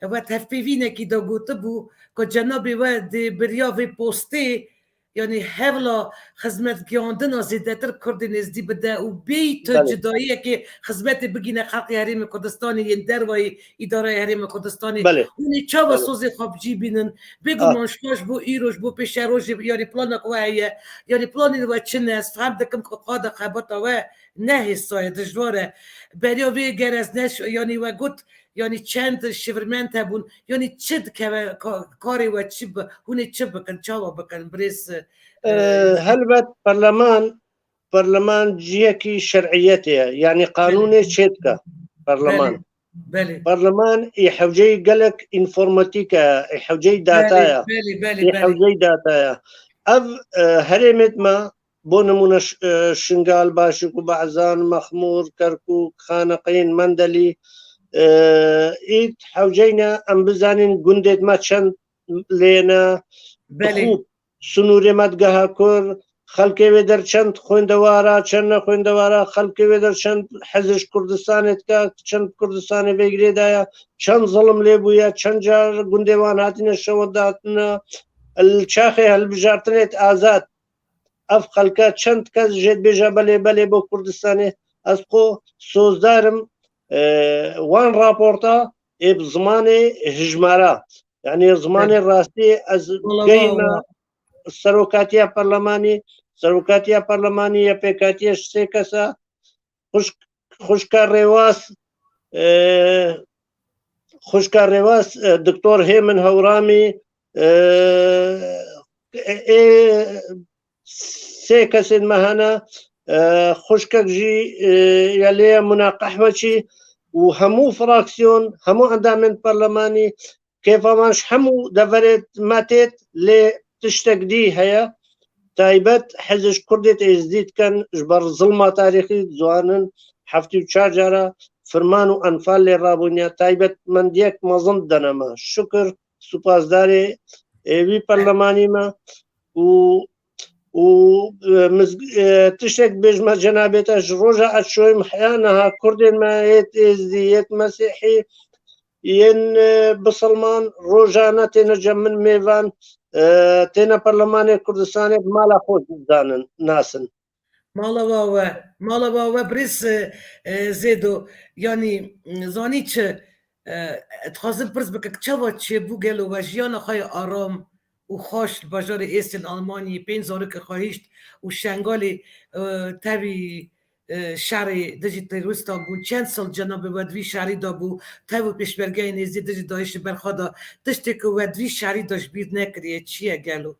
We di hevpeyvînekî de gotibû ku cenabê we dê beriya vê postê, yanî hewla xizmetgihiyandina zêdetir Kurdên Êzdî bide û bêyî tu Belê. cudayiyekê xizmetê bigîne xelkê Herêmê Kurdistanê yên dervayî îdareyê Herêmê Kurdistanê. Belê. Hûn ê çawa Belê. sozê xwe bi cî bînin? Ah. Bêguman ji xwe ji bo îro, ji bo pêşerojê, yanî plana ku we heye, yanî planên we çi ne? Ez fehm dikim ku qada xebata we ne hêsa ye, dijwar e. Beriya vê ger ez ne, yanî we got, yanî çend şivirmend hebûn, yanî çi dikeve ka-, karê we çi bi, hûn ê çi bikin, çawa bikin, birêz, Ee, e, helbet parleman, parleman cihekî şer'iyetê ye. Yanî qanûnê Belê. çêdike parleman. Belê, belê. Parleman ê hewceyî gelek înformatîk e, ê hewceyî data Belê, ye, belê, belê, ê belê. hewceyî data ye. Ev, e, herêmêt me, bo nimûne Ş-, e, Şingal, Başûk û Bazan, Mexmûr, Kerkûk, Xaneqîn, Mendelî, e, ît hewceyne em bizanîn gundêt me çend lê ne, Belê. bixû Sinûrê me digeha kur, xelkê wê der çend xwendewar a, çend ne xwendewar a, xelkê wê der çend hezê ji Kurdistanê dike, çend Kurdistanê vê girê daye, çend zilim lê bûye, çend car gundê wan hatine şewitandin, li çaxê hilbijartinê azad. Ev xelke çend kes jê dibêje belê, belê bo Kurdistanê. Ez xwe sozdar im, e, wan raporta ê bi zimanê hijmara. Yanî zimanê Evet. rastî ez Wala, geyime wala. serokatiya parlemanî, serokatiya parlemanî ya pêkatiya ji sê kesa, xwişk-, xwişka Rêwas, e, xwişka Rêwas, e, Doktor Hêmin Hewramî, e, ê sê kesên me hene, e, xwişkek jî, e, ya lê ye Muna Qehweçî û hemû fraksiyon, hemû endamên parlemanî, kêfa wan ji hemû deverê me têt, lê tiştek dî heye. Taybet hezê ji Kurdê êzdî dikin, ji ber zilma tarîxî dizanin, heftê û çar cara firman û enfal lê rabûniye. Taybetmendiyek mezin didene me. Şukir, supasdarê, e, wî perlemanî me û, û, e, miz-, e, tiştek bêjme cenabê te, ji roja ez şoyim heya niha Kurdên me yêt êzdî, yêt mesîhî, yên, e, bisilman rojane têne cem min mêvan, e, têne perlemanê Kurdistanê bi mala xwe zanin, nasin. Mala wa we, mala wa we birêz, e, e, Zêdo, yanî, m, zanî çi, e, dixwazim pirs bikim, çawa çêbû gelo we jiyana xwe ya aram û xweş li bajarê Êsên Almanyê, pênc zarokê xwe hişt û Şengalê, e, tevî, e, şerê dijî terorîstan bûn. Çend sal cenabê we di vî şerî de bû, tev û pêşmergeyên êzdî dijî DAIŞê berxwe da. Tiştê ku we di vî şerî de ji bîr nekiriye, çi ye gelo?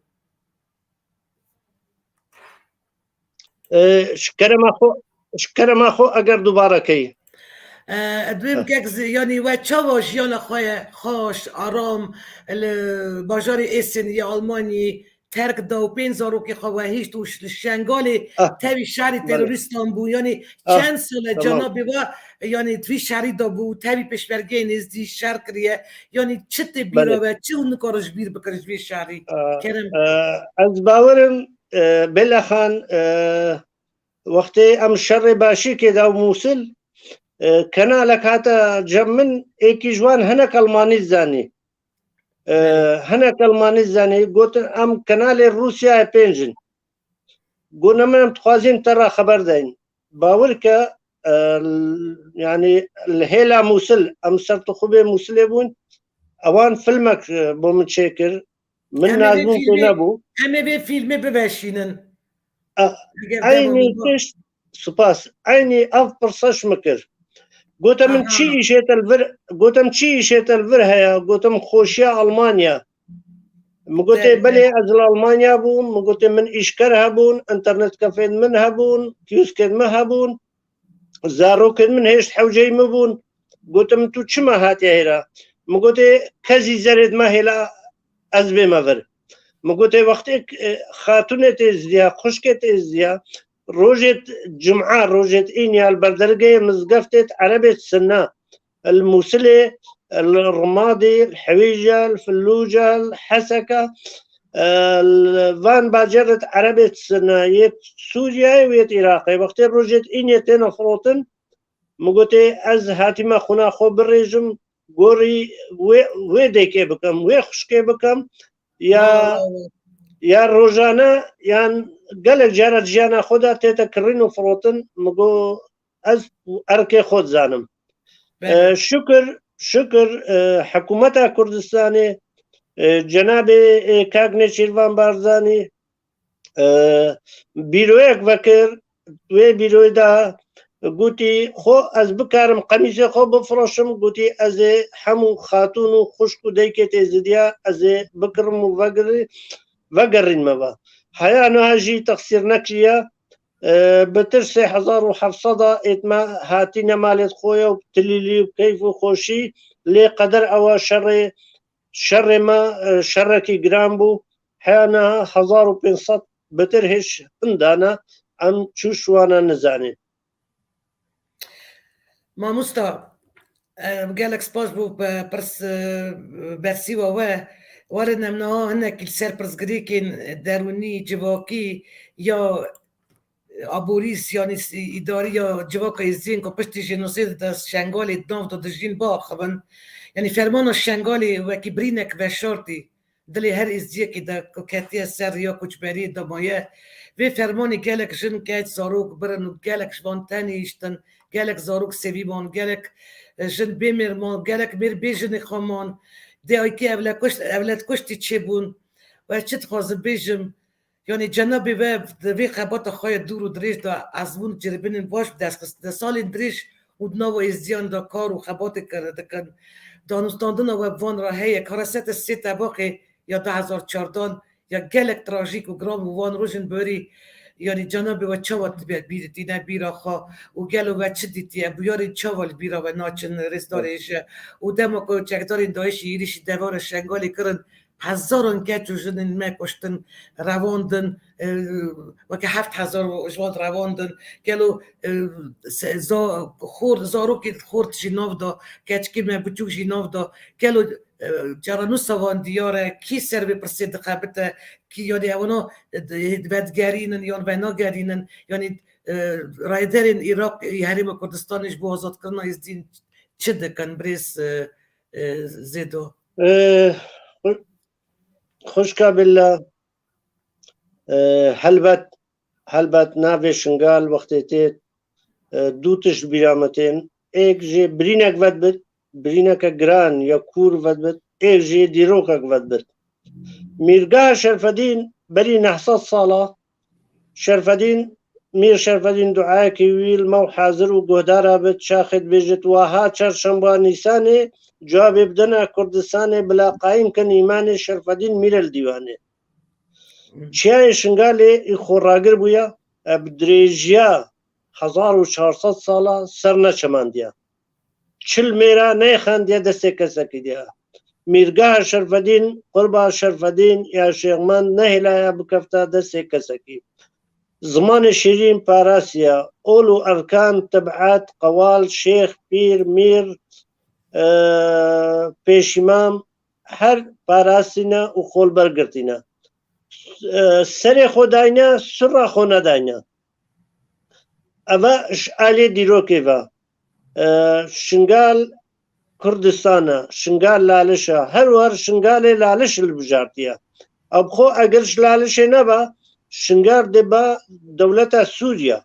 E, ji kerema xwe, ji kerema xwe eger dubare key. E, ez dibêm Heh. kek zi-, yanî we çawa jiyana xwe ye xweş, aram, li bajarê Êsên yê Almanyê terk da û pênc zarokê xwe we hişt û ş-, li Şengalê Ah, tevî şerî belê. terorîstan bû. Yanî Ah, çend sal e tamam. cenabê we, yanî di vî şerî de bû, tevî pêşmergeyên êzdî şer kiriye. Yanî çi tê bîra Belê. we, çi hûn nikarin ji bîr bikin ji vî şerî? Ah, Kerem. ah, ez bawerim, e, Bêla Xan, e, wextê em şerê Başîkê da û Mûsil, e, kenalek hate cem min, êkî ji wan hinek Almanî zanî. E, Belê. hinek Almanî zanî, gotin, "Em kenalê Rûsyayê pênc in." Gotin, "Em dixwazin te re xeber deyin." Bawer ke, e, l-, yanî li hêla Mûsil, em sertixûbê Mûsilê bûn, ewan filmek, e, bo min çêkir. Min Em ê vê nazmûn pê fîlmê, nebû. em ê vê fîlmê biveşînin. A, Eger eynî dema biba. tişt, spas, eynî ev pirsa ji min kir. Gote min, Aha. "Çi îşê te li vir?" Gote min, "Çi îşê te li vir heye?" Gote min, "Xweşiya Almanya." Min gote, Belê, "Belê, belê. ez li Almanya bûm." Min gote, "Min îşker hebûn, înternet kafeyên min hebûn, kîoskên min hebûn." Zarokên min hêşt hewceyî min bûn. Gotim, "Tu çima hatiye hêra?" Min gotê, "Kezî zerê dime hêla ez bême vir." Min gotê, "Wextê, e, xatûnê tê ziya, xwişkê tê ziya, rojê cuma, rojê înya li ber dergehê mizgeftê erebê sinne, li Mûsilê, li Rimadê, li Hewîja, li Filûca, li Heseka, e, li van bajarê erebê sinne, yê Sûriyeyê û yê Iraqê. Wextê rojê înyê têne firotin, min gotê, ez hatime xwina xwe birêjim, gorî wê, wê dêkê bikim, wê xwişkê bikim, ya Mala we. ya rojane yan gelek cara di jiyana xwe de tête kirîn û firotin, min got ez erkê xwe dizanim. E, şikir, şikir, e, hikûmeta Kurdistanê, e, cenabê, e, kak Nêçîrvan Barzanî, e, bîroyek vekir, wê bîroyê de gotî, xwe ez bikarim qemîsê xwe bifroşim, gotî ez ê hemû xatûn û xwişk û daykê tê zidiya, ez ê bikirim û vegirî-, vegerînme ve. Heya niha jî texsîr nekiriye, e, bi tirsê hezar û heft sed a êtme hatîne malê xwe ya û bi tilîlî û keyf û xweşî, lê qeder ewa şerê, şerê me, e, şerekî giran bû. Heya niha hezar û pênc sed bitir hêj hindane, em çû şiwana nizanîn. Mamosta, e, gelek spas bû pe-, pirs, e, bersîva we. Werin em niha hinekî li ser pirsgirêkên derûnî, civakî ya aborî, yanî s-, îdarî ya civaka Êzidiyên ku piştî jenosîdê de Şengalê di nav de dijîn biaxivin. Yanî fermana Şengalê wekî birînek veşartî dilê her Êzidiyekî de ku ketiye ser riya koçberiyê de maye. Vê fermanê gelek jin, keç, zarok birin û gelek ji van tenê hiştin, gelek zarok sivî man, gelek, e, jin bê mêr man, gelek mêr bê jinê xwe man. Dê aykî evlekuşt-, evletkuştî çêbûn. We çi dixwazim bêjim? Yanî cenabê we di vê xebata xwe ya dûr û dirêj de ezmûn û ciribinên baş bi dest xistine. Salên dirêj û di nava êzdiyan de kar û xebatê kir dikin. Danûstandina we bi van re heye. Karasete sê Tebaxê ya du hezar çardan ya gelek trajîk û giran bû, van rojên berî, yanî cenabê we çawa dibe bîr-, tîne bîra xwe û gelo we çi dîtiye? Bûyerên çawa li bîra we naçin, rêzdarê hêje? Û dema ku çekdarên DAIŞ'î êrîşî devara Şengalê kirin, hezaran keç û jinên me kuştin, revandin, e, weke heft hezar ji wan revandin. Gelo, e, se-, za-, xor, zarokê xort jî nav da, keçikê me biçûk jî nav da. Gelo, e, cara nûsa wan diyar e, kî ser vê pirsê dixebite, kî, yanî ewana, e, di-, vedigerînin yan venagerînin, yanî, e, rayderên Iraq, e, Herêma Kurdistanê ji bo azadkirina Êzdîn çi dikin, birêz, e, e, Zêdo? E, xu-, xwişka Billa, e, helbet, helbet navê Şingal wextê tê, e, du tişt bîra me tên. Êk jê birînek vedbit, birîneke giran ya kûr vedbit, êk jê dîrokek vedbit. Mîrgeha Şerfedîn berî neh sed sala, Şerfedîn, Mîr Şerfedîn duayekî wî li me û hazir û guhdara bit, çaxê dibêjit, waha çarşemba Nîsanê cewabê bidine Kurdistanê bila qayîm kin îmanê Şerfedîn Mîr el Dîwanê. Çiyayê Şingalê î xwe ragir bûye, e, bi dirêjiya hezar û çar sed sala ser neçemandiye. Çil mêra neyxandiye destê kesekî diye. Mîrgeha Şerfedîn, qurba Şerfedîn ya Şêxmend nehêlaya bikefta destê kesekî. Zimanê şîrîn parasiya, ol û erkan, tibet, qewal, şêx, pîr, mîr, e, pêşîmam, her parastîne û xolber girtîne. E, serê xwe dayne, sirra xwe nedayne. Eve ji alê dîrokê ve. E, Şingal Kurdistan e, Şingal Laliş e. Her wer Şingalê Laliş hilbijartiye. Ev xwe eger ji Lalişê nebe, Şingal dibe dewleta Sûriye.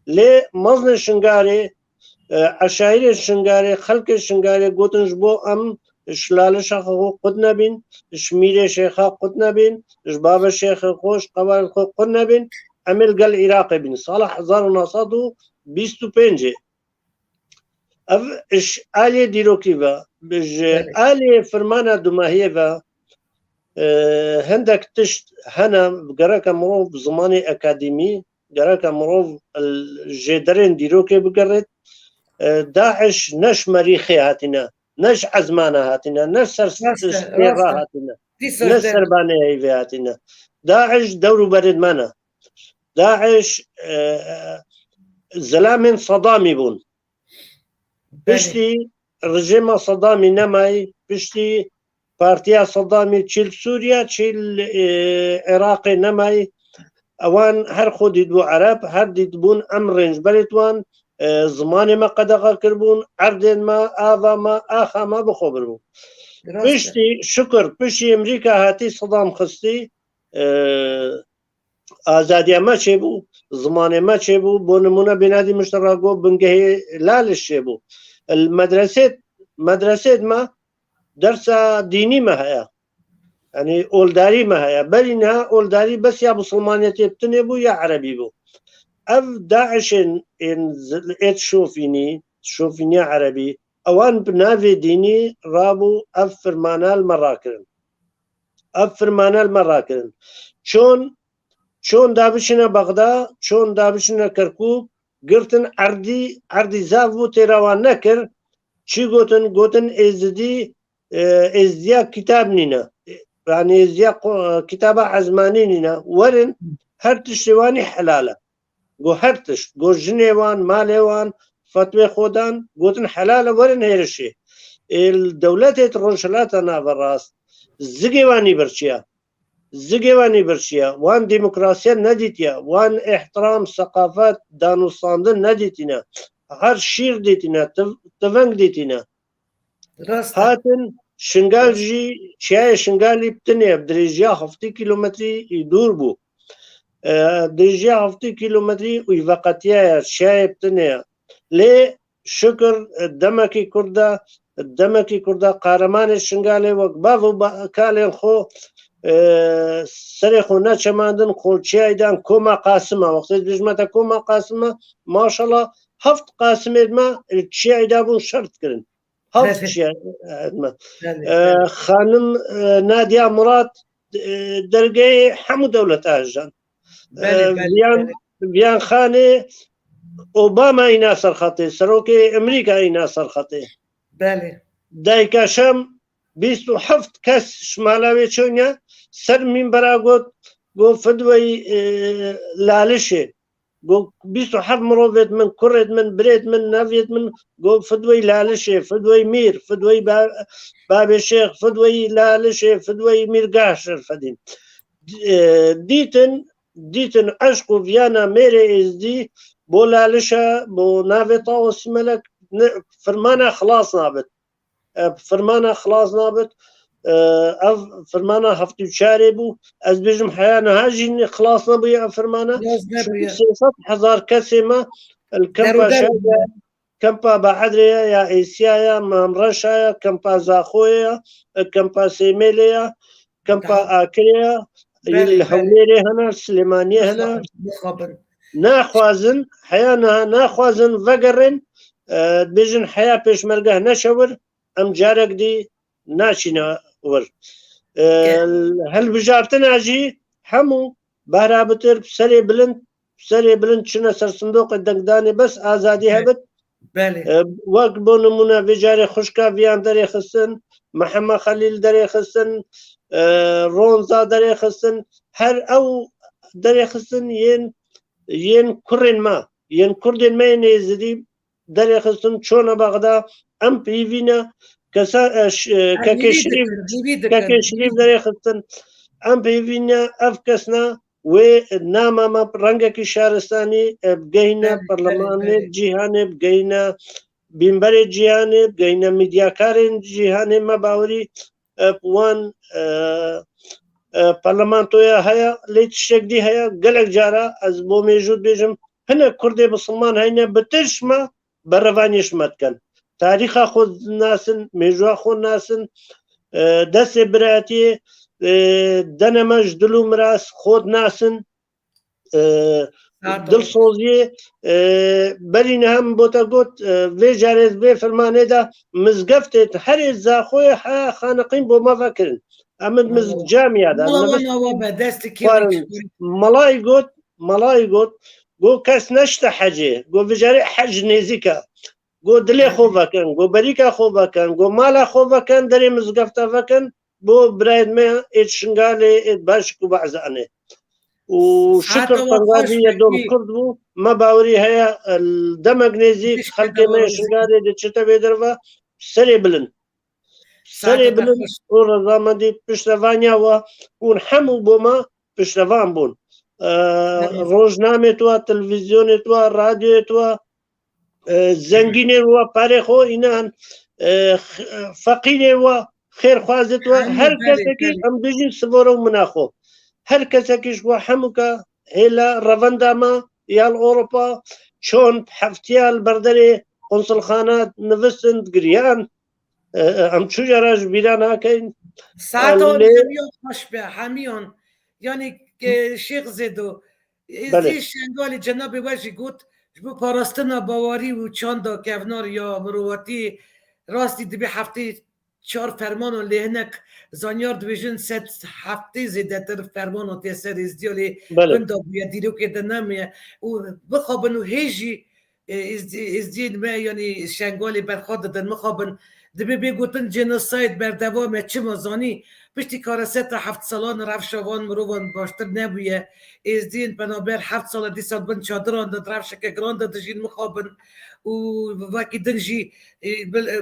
Lê mezinê Şingalê, e, eşayirê Şingalê, xelkê Şingalê gotin ji bo em ji Lalişa xwe qut nebîn, ji Mîrê Şêxa qut nebîn, ji Bavê Şêxê xwe, ji qewalê xwe qut nebîn, em ê li gel Iraqê bîn. Sala hezar û neh sed û bîst û pêncê. Ev ji aliyê dîrokî ve, ji Belê. aliyê firmana dumahiyê ve, e, hindek tişt hene, gereke mirov bi zimanê akademî, gereke mirov l-, jêderên dîrokê bigerêt. E, DAIŞ ne ji merîxê hatine, ne ji ezmana hatine, ne ser Rast e, stêra rast e. hatine, Dîsa ne ji ser banê heyvê hatine. DAIŞ dewr û berê me ne. DAIŞ, e, zilamên Sedamî bûn. Belê. Piştî rejîma Sedamî nemayî, piştî partiya Sedamî çî li Sûriye, çî li, e, Iraqê nemayî. Ewan her xwe dîtbû Ereb, her dîtbûn em rêncberê wan, e, zimanê me qedexe kiribûn, erdên me, ava me, axa me bi xwe biribûn. Rast e. Piştî, şikir, piştî Amerîka hatî Sedam xistî, e, azadiya me çêbû, zimanê me çêbû. Bo nimûne bênadî min ji te re got bingehê Laliş çêbû. Li medresê, medresê me dersa dînî me heye. Yanî oldarî me heye. Berî niha oldarî bes ya misilmaniyetê bi tinê bû ya erebî bû. Ev DAIŞên ên êt şofînî, şofîniya erebî, ewan bi navê dînî rabû ev firmane li me rakirin. Ev firmane li me rakirin. Çon, çon dabiçine Bexda, çon dabiçine Kerkûk, girtin erdî, erdî zaf bû têra wan nekir. Çi gotin? Gotin Êzidî, e, Êzidiya kitab nîne. Yanî Êzidiya qo-, kitaba ezmanî nîne. Werin, her tiştê wanî helal e. Got her tişt. Got jinê wan, malê wan, fetwê xwe dan, gotin helal e, werin hêrişê. Ê, li dewletê di Rojhilata Naverast, zigê wan nîbirçiya. Zigê wan nîbirçiya. Wan demokrasiya nedîtiya. Wan îhtiram, seqafet, danûstandin nedîtîne. Her şîr dîtîne, tiv-, tiveng dîtîne. Rast e. Hatin Şingal jî, çiyayê Şingalî bi tinê, bi dirêjiya heftê kîlometrî dûr bû. E, dirêjiya heftê kîlometrî û veqetiyaye, çiyayê bi tinê ye. Lê şikir, e, demekî kurda, demekî kurda qehremanê Şingalê wek bav û ba-, kalên xwe, e, serê xwe neçemandin, xwe çiyayê dan Koma Qasima. Wextê dibêjim te Koma Qasima, maşallah, heft Qasimê me li çiyayê de bûn şer dikirin. Heft kişiye, e, etme. Belê, E, belê. Xanim, e, Nadia Murat, e, dergehê hemû dewleta hejand. Belê, E, belê, Viyan, belê. Viyan Xanê Obama îna ser xetê, serokê Amerîka îna ser xetê. Belê. Dayka Şam bîst û heft kes ji mala wê çûne ser mînbera got, got fidweyî, e, Lalişê. Got bîst û heft mirovêt min, kurêt min, birêt min, nevêt min, got fidweyî Lalişê, fidweyî Mîr, fidweyî ba-, Babê Şêx, fidweyî Lalişê, fidweyî Mîr Gah Şerfedîn. E, dîtin, dîtin eşq û viyana mêrê Êzdî bo Lalişe, bo navê Tawosî Melek, ne, firmana xilas nabit. E, firmana xilas nabit. E, ev firmana heftê û çarê bû. Ez bêjim heya niha jî xilas nebûye ev firmana. Xilas nebûye. Çünkü sê sed hezar kesê me li kempa Deroder şer de, bûye. Kempa Baedrê ye ya Êsya ye, Mamreşa ye, kempa Zaxoyê ye, e, kempa Sêmêlê ye, kempa Tamam. Akirê ye, Belê, li belê. Hewlêrê hene, Silêmaniyê hene. Bixabin, bixabin. Naxwazin, heya niha naxwazin vegerin, e, dibêjin heya pêşmergeh neçe wir, em carek dî naçîne wir. E, Ke- Hilbijartina jî hemû behra bitir, serê bilind, serê bilind çine ser sindoqê dengdanê, bes azadî Ke- hebit. Belê. E, wek bo nimûne vê carê xwişka Viyan derê xistin, Mihemed Xelîl derê xistin, e, Ronza derê xistin, her ew derê xistin yên, yên kurên me, yên kurdên me yên Êzidî derê xistin, çûne Bexda, em peyivîne, kesa, e, ş-, e, Em Kekê hîvî Şirîf, dikin, hîvî dikin. Kekê Şirîf derê xistin, em peyivîne, ev kesna wê nama me rengekî şaristanî, e, bigehîne Belê, belê, perlemanê belê. Cîhanê, bigehîne bînberê cîhanê, bigehîne medyakarên cîhanê, me bawerî, e, bi wan, e, e, parlamentoya heye, lê tiştek dî heye, gelek cara ez bo mêjû dibêjim, hinek Kurdê misilman heyne, bi tirş me berevaniyê ji me dikin. Tarîxa xwe nasin, mêjûya xwe nasin, e, destê biratiyê, e, dene me ji dil û miras xwe dinasin, e, Pardon. Dilsoziyê, e, berî niha min bo te got, e, vê carê vê firmanê de mizgeftê herê Zaxoyê heya xaniqîn bo me vekirin. Em in miz-, Awa. Camiya de, Awa, nivist awa, be, destê kê xwarin. Melayî got, melayî got, got kes neşte hecê, got vê carê hec nêzîk e. Got dilê xwe vekin, got berîka xwe vekin, got mala xwe vekin, derê mizgefta vekin, bo birayên me ê Şingalê, ê Başik û Bazanê. Û Saeta şikir we xweş, Tengazî yê dom Bekî. Kurd bû, me bawerî heye, e, demek nêzîk Piştî xelkê me devam Şingalê diçite vê derve, serê bilind. Serê Saeta bilind xweş. Û rezamendî piştevaniya we hûn hemû bo me piştevan bûn. E, Belê. Rojnamê tu, televîzyonê tu, radyoyê tu, e, zengînê we, parê xwe, înan, e, x-, feqîrê we, xêrxwazê we, Hemî, her belê, kesekî belê. Em bijîn sivore û mina xwe. Her kesekî ji bo hemûka hêla revenda me ya li Ewropa çond heftiya li berderê konsulxana nivîstin, digiriyan. E, e, em çû cara ji bîra nakeyin. Saeto Lê- hemiyan xweş be, hemiyan. Yani, e, Şêx Zêdo, Belê. Êzî Şengalê cenabê we jî got, ji bo parastina bawerî û çanda kevnar ya mirovatiyê rastî dibê heftê çar fermanan, lê hinek zanyar dibêjin sed heftê zêdetir fermanan tê ser êzdiya lê Belê. Winda bûye, dîrokê de nemiye û bixabin û hê jî, e, êzdî-, êzdiyên me, yanî Şengalê berxwe didin, mixabin, dibê bê gotin genosayd berdewam e, çima zanî? Piştî kareseta heft salan rewşa van mirovan baştir nebûye. Êzdiyên penaber heft sal e dîsa bin çadiran de, di rewşeke giran de dijîn, mixabin û wekî din jî, e, bil-, e,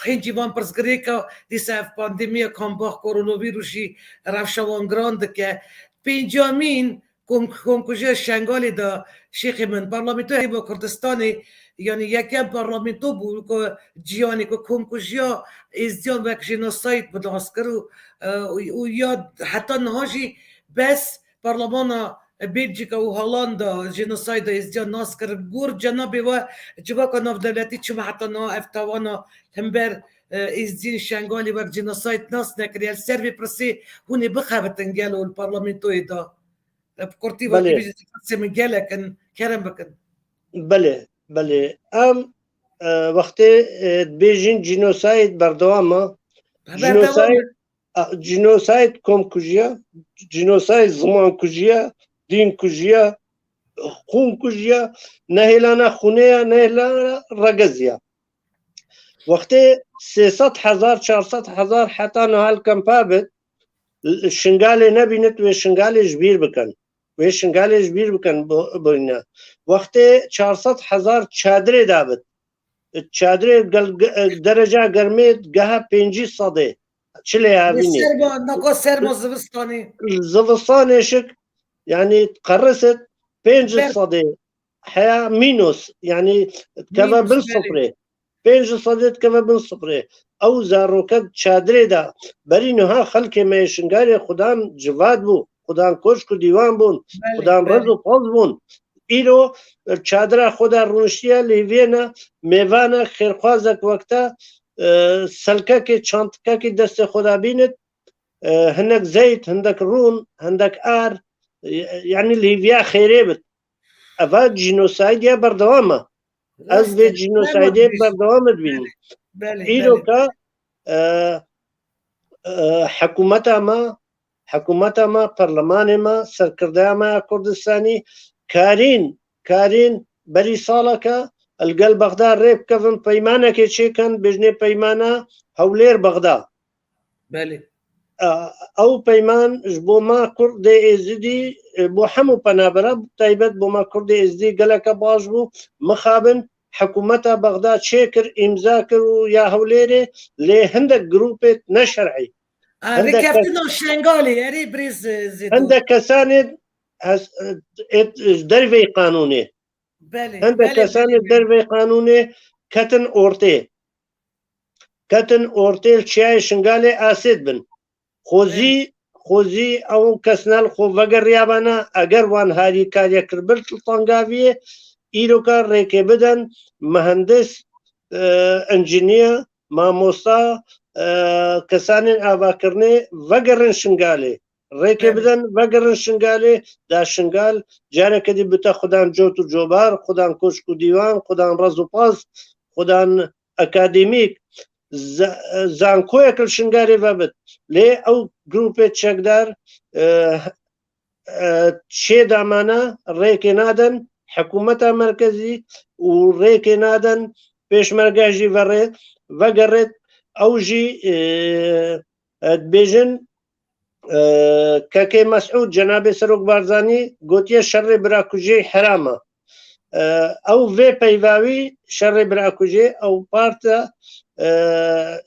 xêncî van pirsgirêka dîsa ev pandemiya kambah koronavîrus jî rewşa wan giran dike. Pêncamîn kom-, komkujiya Şengalê de, şêxê min, Parlamentoya Herêma Kurdistanê, yanî yekem parlamento bû ku cîhanê ku komkujiya êzdiyan wek jenosayd bi nas kir û, e, û, û ya heta niha jî bes parlemana Belcîka û Holanda jenosayda êzdiyan nas kir. Gor cenabê we civaka navdewletî çima heta niha ev tawana hember, e, êzdiyên Şengalê wek jenosayd nas nekiriye? Li ser vê pirsê hûn ê bixebitin gelo li parlamentoyê de? Bi kurtî Belê. Wekî bijî pirsê min gelek in, kerem bikin. Belê, belê. Em, e, wextê, e, dibêjin cînosayd berdewam e. Berdewam e. Cînosayd, a, cînosayd komkujiya, cînosayd zimankujiya, dînkujiya, xûnkujiya, nehêlana xûnê ya, nehêlana regeziya. Wextê sê sed hezar, çar sed hezar heta niha li kempa bit, Şingalê nebînit, wê Şingalê ji bîr bikin. Wê Şingalê ji bîr bikin bo-, boyne. Wextê çar sed hezar çadirê dabit. Çadirê gel-, ge-, dereca germê geha pêncî sedê. Çilê Lê havînê. Serma, naka serma zivistanê. Zivistanê şik, yanî qerisit pênc sedê. Heya mînos, yanî dikeve Mînos, bin belê. Sifrê. Pênc sedê dikeve bin sifrê. Ew zaroke çadirê de, berî niha xelkê me yê Şingalê xudan civat bû, xudan koşk û dîwan bûn, Belê, xudan rez belê. Û poz bûn. Îro çadira xwe de rûniştiye, lê vêne mêvane xêrxwazek wek te, e, selkekê, çantikekê destê xwe de bînit, e, hinek zeyt, hindek rûn, hindek ar, e, yanî li hîviya xêrê bit. Eva cînosaydê berdewam e. Ez Rast vê e, cînosaydê dema berdewam dibînim. Belê, belê. Îroka, e, e, hikûmeta me, hikûmeta me, perlemanê me, serkirdeya me ya Kurdistanî karîn, karîn berî saleke li gel Bexda rê bikevin, peymanekê çêkin, bêjinê peymana Hewlêr Bexda. Belê. E, ew peyman ji bo me Kurdê Êzidî, e, bo hemû penabera, bi taybet bo me Kurdê Êzidî geleke baş bû. Mixabin hikûmeta Bexda çêkir, îmza kir û ya Hewlêrê, lê hindek grûpê neşer'î. A, Hindek kes- rêkeftina Şengalê, erê birêz, e, Zêdo. Hindek kesanê hes-, e, ê, ji derveyî qanûnê. Belê, Hindek belê, kesanê belê, belê. Derveyî qanûnê ketin ortê. Ketin ortê li çiyayê Şingalê asê dibin. Xwezî, Belê. Xwezî ew kesne li xwe vegeriyabana, eger wan harîkariye kiribir li Tangaviyê, îroka rêkê bidin, mehendis, e, enjîniya, mamosta, e, kesanên avakirinê vegerin Şingalê. Rêkê Belê. Bidin, vegerin Şingalê, da Şingal, careke dî bite xudan cot û cobar, xudan koşk û dîwan, xudan rez û paz, xudan akademîk, za-, zankoyek li Şingalê vebit. Lê ew grûpê çekdar, e, e, çê damana, rêkê nadin, hikûmeta merkezî û rêkê nadin, pêşmerge jî verê, vegerêt, ew jî, e, e, dibêjin, e, Kekê Mesûd, Cenabê Serok Barzanî gotiye şerê birakujiyê heram e. E, ew vê peyvawî şerê birakujiyê, ew parta, e,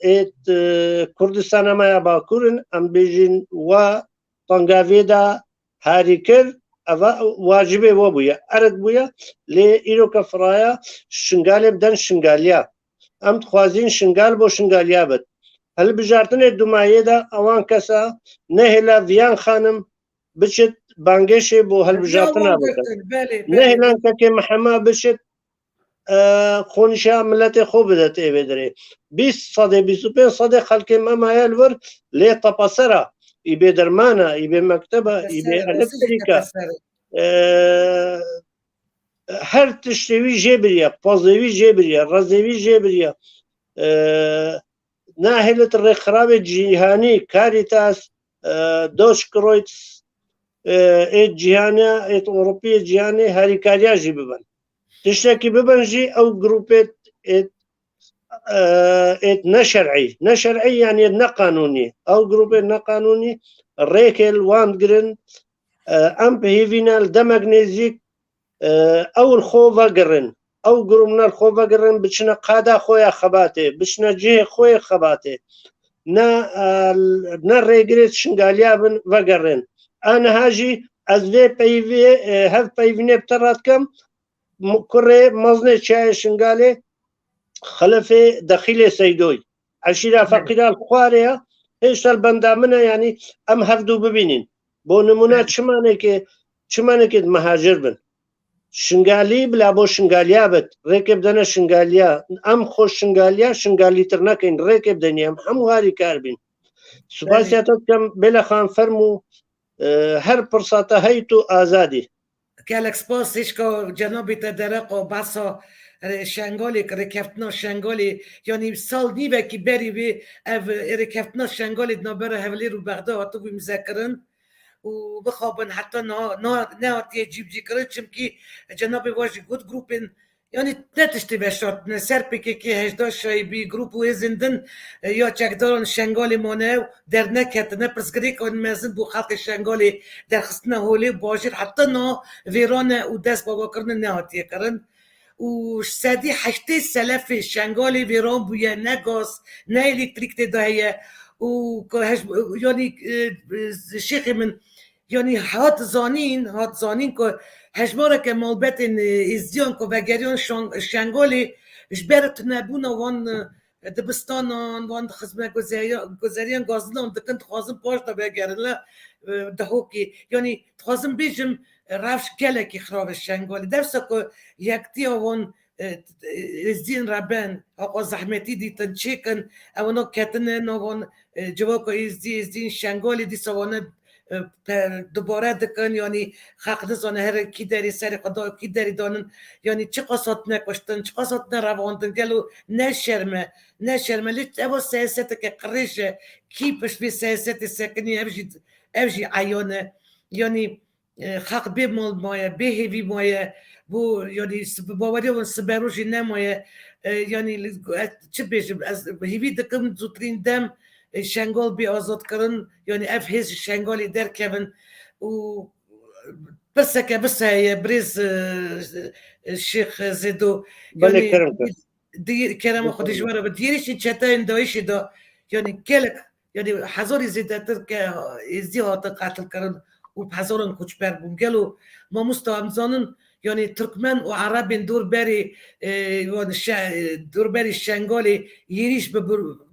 ê, e, Kurdistana me ya Bakur in, em bêjin wa Tangavê de harî kir, eva wacibê we bûye, erd bûye, lê îro ke firaya Şingalê biden Şingaliya. Em dixwazin Şingal bo Şingaliya bit. Hilbijartinê dumayê de ewan kesa nehêla Viyan Xanim, biçit bangêşê bo helbijartina bikin. Nehêlan kekê Mihema biçit, e, xonişa miletê xwe bidet ê vê derê. Bîst sedê, bîst û pênc sedê xelkê me maye li vir, lê tepesera, î bê dermana, î bê mekteba, î bê elektrîka. E, her tiştê wî jê biriya, pozê wî jê biriya, rezê wî jê biriya. E, nahêlit rêkxiravê cîhanî, Caritas, e, Deutsche Kreuz, e, êd cîhanê, êd Ewropî, êd cîhanê harîkariya jî bibin. Tiştekî bibin jî ew grûpê êd, e, êd neşer'î. Neşer'î yanî êd neqanûnî. Ew grûpê neqanûnî rêkê li wan digirin, e, em bi hêvî ne li demek nêzîk, e, ew li xwe vegerin. Ew grûmne li xwe vegerin, biçine qada xwe ya xebatê, biçine cihê xwe yê xebatê. Ne, e, ne rêgirê Şingaliya bin vegerin. A niha jî ez vê peyvê, e, hev peyvînê bi te radikim, m-, kurê mezinê çiyayê Şingalê, Xelefê Dexîlê Seydoy. Eşîra feqîra li Xwarê ya, hêşta li benda min e, yanî em hevdû bibînin. Bo nimûne çimanekê, çimanekê di mehacir bin. Şingalî bila bo Şingaliya bit, rêkê bidene Şingaliya. Em xwe Şingaliya, Şingalîtir nekin, rêkê bidenî em hemû harîkar bîn. Spasiya te dikim, Bêle Xan, fermû, e, her pirsata hey tu azadî. Gelek spas, hişka cenabê te dereqa behsa, e, Şengalê, rêkeftina Şengalê, yanî sal nîvekî berî vê ev, e, rêkeftina Şengalê di navbera Hewlêr û Bexda hatibû îmzekirin û bixabin heta niha, niha nehatiye cîbicîkirin, çimkî cenabê we jî got grûpên Yanî ne tiştê veşartine, ser P K K, Hejda Şaîbî, grûp û hêzên din, e, ya çekdaran Şengalê mane û derneketine, pirsgirêkan mezin bû xelkê Şengalê derxistina holê û bajêr heta niha vêran e û dest bi avakirinê nehatiye kirin. Û sedî heştê selefê Şengalê vêran bûye, ne gaz, ne elektrîk tê de heye. Û ku hej-, yanî, e, e, şêxê min, Yanî hat zanîn, hat zanîn ku hejmareke malbetên, e, êzdiyan ku vegeriyan Şan-, Şengalê ji ber tunebûna wan, e, dibistanan, wan xizme guzeriya-, guzeriyan gazinan dikin, dixwazin paş de vegerin li, e, Dihokê. Yanî dixwazim bêjim, e, rewş gelekî xirab e Şengalê. Dersa ku yektiya wan, e, êzdiyên reben, haqa zehmetî dîtin, çêkin, ewana ketine nav wan, e, civaka êzdî, êzdiyên Şengalê dîsa wana, e, pe-, dubare dikin, yanî xelq nizane here kî derê serê xwe da, kî derî danin, yanî çiqas hatine kuştin, çiqas hatine revandin, gelo ne şerm e, ne şerm e, lê ewa siyaseteke qirêj e, kî pişt vê siyasetê sekinî, ev jî, ev jî eyan e. Yanî, e, xelq bê mal maye, bê hêvî maye, bo, yanî, sib-, baweriya wan siberojê nemaye. E, yanî, li, ez çi bêjim, ez hêvî dikim zûtirîn dem, e, Şengal bê azadkirin, yanî ev hêz ji Şengalê derkevin û pirseke bise heye, birêz, e, e, Şêx Zêdo. Belê, yanî, kerem kir. Di-, kerema xwe dijwar e, bi diyêrîşên çeteyên DAIŞê de, yanî gelek, yanî hezarî zêdetir ke êzdî hatin qetilkirin û bi hezaran koçber bûn. Gelo mamosta, em zanin, yanî Tirkmen û Erebên dorberê, e, yanî şe-, dorberê Şengalê yêrîş bi bir-,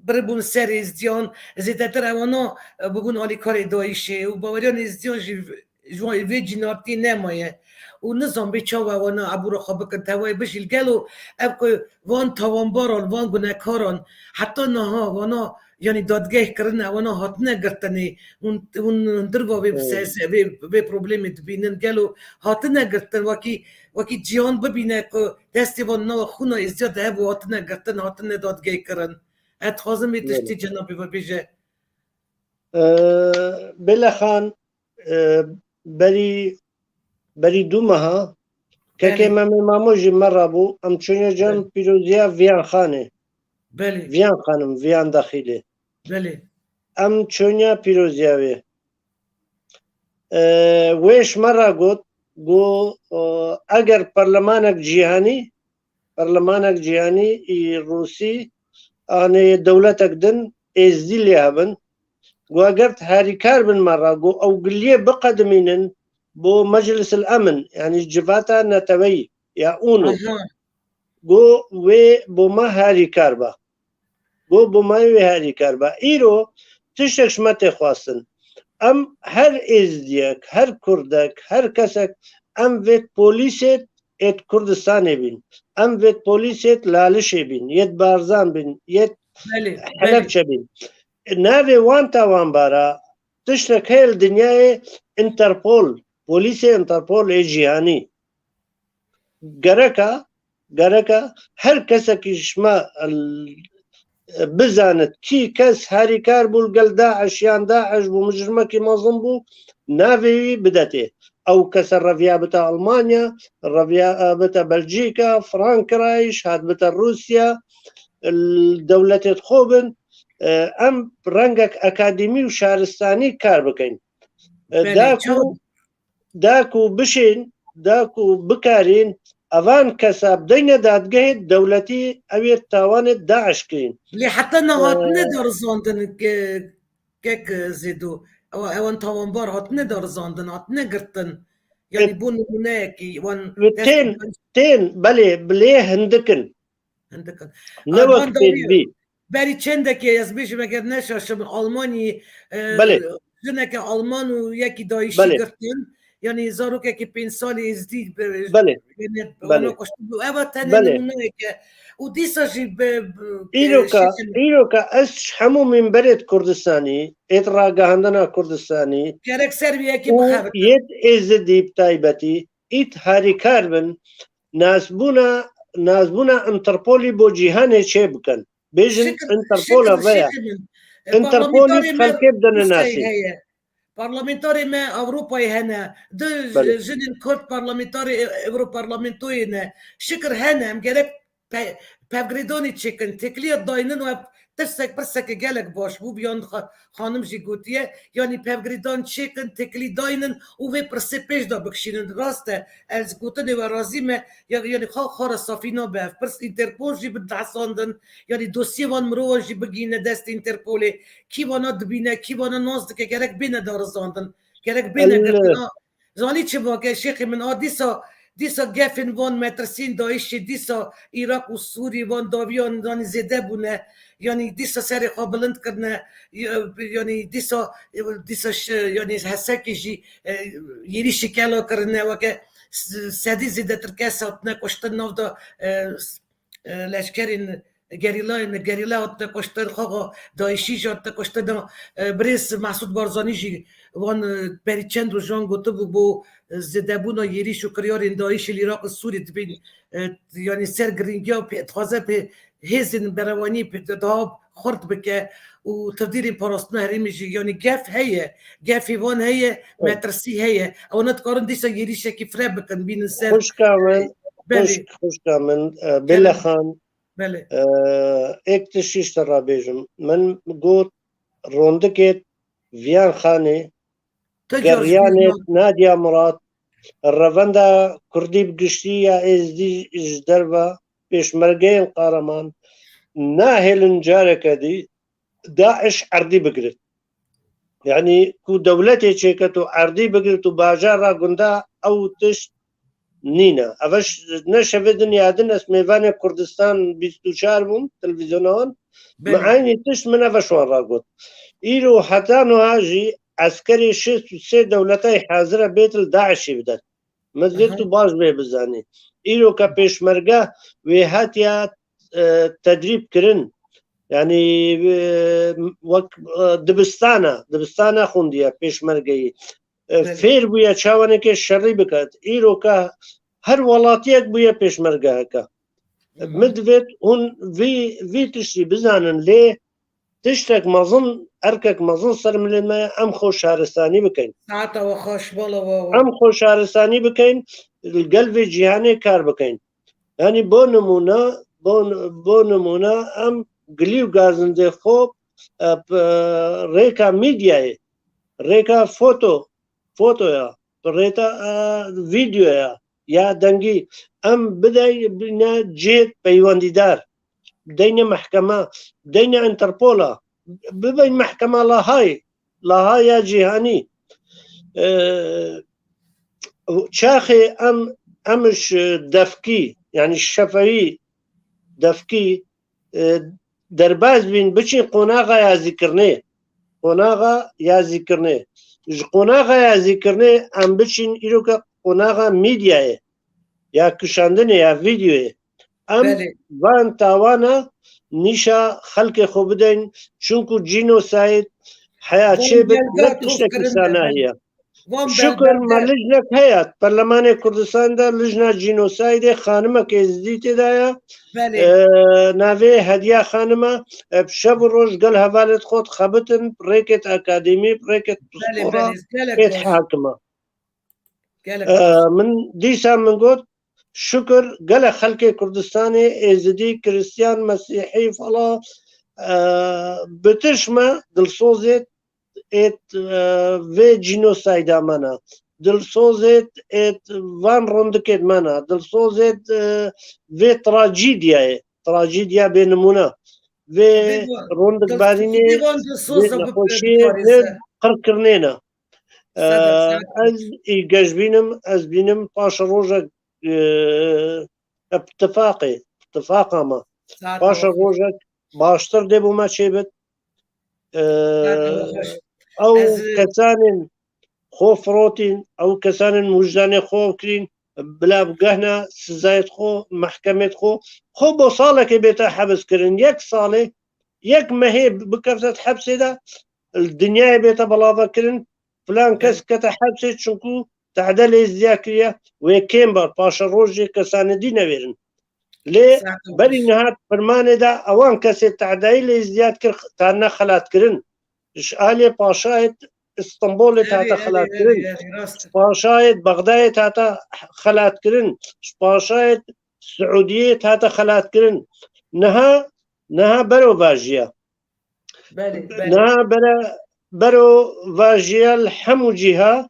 biribûn ser êzdiyan, zêdetir ewana, e, bûbûn alîkarê DAIŞê û baweriyan êzdiyan jî ji wan vê cînartiyê nemaye û nizan bê çawa wana ebûra xwe bikin tevayê bijî. Li gelo ev ku van tawanbaran, van gunekaran heta niha wana, yanî dadgeh kirine, wana hatine girtinê, hûn, hûn hundir va vê, hmm, siyasê-, vê, vê problemê dibînin. Gelo hatine girtin, wekî, wekî cîhan bibîne ku destê van nava xûna êzdiya de hebû, hatine girtin, hatine dadgeh kirin. Ez dixwazim vê tiştî, belê, cenabê we bêje. Ee, Bêle Xan, e, berî, berî du meha kekê, belê, Memê Mamo jî me rabû. Em çûne cem, belê, pîroziya Viyan Xanê. Belê. Viyan Xanim, Viyan Dexîlê. Belê. Em çûne pîroziya wê. E, wê ji me re got, got, e, eger perlemanek cîhanî, perlemanek cîhanî, î Rûsî, anê dewletek din êzdî lê hebin, got eger harîkar bin me re, got ew giliyê biqedimînin bo Meclis el Emin, yanî Civata Neteweyî ya UNO. Aha. Got wê bo me harîkar be. Got bo me wê harîkar be. Îro tiştek ji me tê xwestin. Em her êzdiyek, her kurdek, her kesek, em vêt polîsêt êt Kurdistanê bîn. Em vêt polîsêt Lalişê bîn, yêt Barzan bîn, yêt Belê, belê. Helepçe bîn. Navê wan tawanbara tiştek heye li dinyayê Interpol, polîsê Interpol ê cîhanî. Gereka, gereka her kesekî ji me, el, bizanit kî kes harîkar bû li gel DAIŞ yan DAIŞ bû, mijrimekî mezin bû, navê wî bidetê. Ew kese reviya bite Almanya, reviya, e, bite Belcîka, Frankrayîş, hat bite Rûsya, l-, dewletê xwe bin. E, em rengek akademî û şaristanî kar bikin. E, Belê, da ku, çawa? Da ku bişên, da ku bikarîn, evan kesa bideyne dadgehê dewletî, ew yê tawanê DAIŞ kirîn. Lê heta niha hatine, e, darizandin ke-, kek Zêdo. Ew, ewan tawanbar hatine darizandin, hatine girtin. Yanî, e, bo nimûneyekî, wan, tên, tên, belê, bilê hindik in. Hindik in. Ne wek pêdivî. Berî çendekê ez bêjim, eger neşaşim, Almanî, e, Belê. Jineke Alman û yekî DAIŞî Belê. Girtin. Yanî zarokekî pênc salî êzdî, Belê. Yanî Belê. Wana kuştibû. Eva tenê Belê. Nimûneyeke. Û dîsa jî bi, bi, Îroka, şekil îroka ez ji hemû mînberêt Kurdistanî, êt ragihandina Kurdistanî, Gerek ser wî yekî û bixebitin. Yêt êzidî bi taybetî, ît harîkar bin, nasbûna, nasbûna Interpolî bo cîhanê çê bikin. Bêjin Şikir, Interpola şikir, veya. Şikir min. E, Interpolî xelkê bidene nasî. Parlamentarê me Ewropayê hene. Du Belê. Jinên Kurd parlamentarê, e, Ewroparlamentoyê ne. Şikir hene, em gerek pe-, pevgirêdanê çêkin. Têkiliya daynin û ev tirsek pirseke gelek baş bû. Biyan xa-, xanim jî gotiye. Yanî pevgirêdan çêkin, têkilî daynin û vê pirsê pêş de bikişînin. Rast e, ez gotinê we razî me. Ya, yanî xwe, xwe re safî nabe ev pirs. Interpol jî bi dehsandin. Yanî dosyê van mirovan jî bigihîne destê Interpolê. Kî vana dibîne, kî vana nas dike, gerek bêne darizandin. Gerek bêne El- girtina. Zanî çi vake şêxê min, a dîsa, dîsa gefên van metirsiyên DAIŞê, dîsa Iraq û Sûrî van dawiyan, yanî zêde bûne. Yanî dîsa serê xwe bilind kirine. Ya-, yanî dîsa, dîsa şi-, yanî Hesekê jî, e, yêrîşî kela kirine, weke s-, sedî zêdetir kes hatine kuştin nav da, e, s-, e, leşkerên gerîlayên, gerîla hatine kuştin, xaxa DAIŞî jî hatine kuştin. E, birêz Mesûd Barzanî jî wan, e, berî çend rojan gotibû bo, e, zêdebûna yêrîş û kiryarên DAIŞê li Iraq û Sûrî dibên, e, yanî ser girîngiya pê, dixwaze pê hêzên berewanî pê daha xurt bike û tevdîrên parastina herêmê jî, yanî gef heye, gefê van heye, Evet. Metirsî heye. Ew ne dikarin dîsa yêrîşekî fire bikin, bînin ser. Xwişka min, Belê. Xwişk, xwişka min, e, Kerem. Bêlexan, Belê. e, êk tişt jî ji te re bêjim. Min got, rondikê Viyan Xanê, Tu car Geriyanê jî Nadia Murat, revenda Kurdî bi giştî ya Êzdî ji derve pêşmergeyên qareman nahêlin careke dî DAIŞ erdî bigirit. Yanî ku dewletê çêket û erdî bigirit û bajara gunda ew tişt nîne. Ev ş-, ne şevê din ya din ez mêvanê Kurdistan bîst û çar bûm, televîzyona wan. Min Belê. Eynî tişt min ev ji wan re got. Îro heta niha jî eskerê şêst û sê dewletayê hazir e bêt li DAIŞê bidet. Min zêt Aha. Tu baş bê bizanî. Îro ke pêşmerge wê hatiye, e, tedrîb kirin. Yanî, e, wek, e, dibistana, dibistana xwindiye pêşmergeyî. E, Belê. Fêr bûye çawaneke şerî biket. Îro ke her welatiyek bûye pêşmergeheke. Hı hı. Min divêt hûn vî, vî tiştî bizanin, lê tiştek mezin, erkek mezin ser milê me ye, em xwe şaristanî bikin. Saeta we xweş, bala we we. Em xwe şaristanî bikin, li gel vê cîhanê kar bikin. Yanî bo nimûne, bo, bo nimûne em gilî û gazindê xwe, e, p-, rêka mîdyayê, rêka foto, fotoya, bi rêta, e, vîdeoya ya dengî em bideyne cihê peywendîdar, bideyne mehkema, bideyne Interpola, bibin mehkema Lahayê, Laha ya cîhanî. E, çaxê em, em ji defkî, yanî şefewî defkî, e, derbas bîn, biçin qonaxa yazîkirinê. Qonaxa yazîkirinê. Ji qonaxa yazîkirinê em biçîn îroke qonaxa medyayê, ya kişandinê, ya vîdeoyê. Em Belê. van tawana nîşa xelkê xwe bideyn, çunku cînosayd heya Van çêbit belga ne tiştekî tohkirin de, sanahiye. Van Şukur me belberde. lijnek heye. Perlemanê Kurdistan de lijna cînosaydê xanimek êzidî tê de ye. Belê. E, navê Hediya Xanima, e, bi şev û roj gel hevalêt xwe dixebitin, rêkêt akademî, rêkêt Belê, pispora, belê, gelek êt baş. hakima. Gelek E, baş. min dîsa min got, şukur gelek xelkê Kurdistanê, êzidî, Kristiyan, Mesîhî, fala, e, bi tişt me dilsozê êt, e, vê cînosayda me ne. Dilsozê êt van rondikêt me ne. Dilsozê, e, vê trajîdyayê, trajîdya bê nimûne. Vê Vê van, rondikbarînê, dilsozê van dilsoz vê da nexweşiyê, biparêze. vê qirkirinê ne. E, Sedef, sedef. ez î geş bînim, ez bînim paşa rojek, e, ittifaqê, ittifaqa me. Saet Paşa xweş. rojek baştir dê bo me çêbit. E, Saet xweş. ew Ez, e, kesanên xwe firotîn, ew kesanên wijdanê xwe kirîn, bila bi gehna sizayêt xwe, mehkemêt xwe, xwe bo salekê bête hebs kirin. Yek salê, yek mehê bikevte di hepsê de, li dinyayê bête belave kirin, filan kes Belê. kete hepsê, çunku tehde lê êzdiya kiriye, wê kêm bar, paşa rojê kesanê dî nevêrin. Lê Saet berî xweş. niha di firmanê de ewan kesê tehdayî lê êzdiya dikir, tarine xelatkirin. Ji aliyê paşayê Îstanbulê Erê, hate erê, xelatkirin. erê, erê, rast. Ji paşayê Bexdayê hate xelatkirin. Ji paşayê Siûdiyê hate xelatkirin. Niha, niha bero vajiya. Belê, belê. Niha bere, bero vajiya li hemû cîha,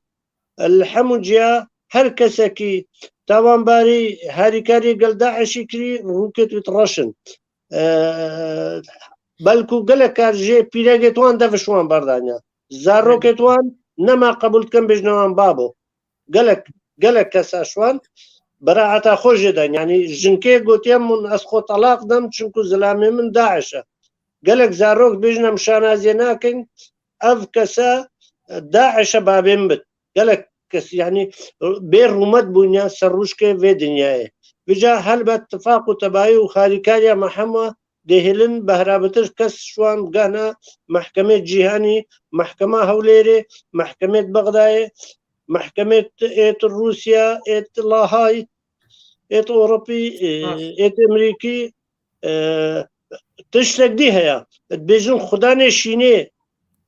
li hemû cîha her kesekî tawanbarî harîkarî gel DAIŞ'î kirî, rûkêt wî reşin. E, belku gelek kar jê pîregêt wan dev ji wan berdaniya. Zarokêt wan nema qebûl dikin bêjine wan babo. Gelek, gelek kesa ji wan beraeta xwe jê den. Yanî jinkê gotiye min ez xwe telaq dem çunku zilamê min DAIŞ e. Gelek zarok bêjin em şanaziyê nakin, ev kese DAIŞ e babê min bit. Gelek kes, yanî bê rûmet bûne ser rûşkê vê dinyayê. Vêca helbet tifaq û tebayî û harîkariya me hema dê hêlin behra bitir kes ji wan bigehne mehkemê cîhanî, mehkema Hewlêrê, mehkemê Bexdayê, mehkemê êt Rûsya, êt Lahay, êt Ewropî, e, Ha. êt Emerîkî, e, tiştek dî heye. Dibêjin xudanê şînê,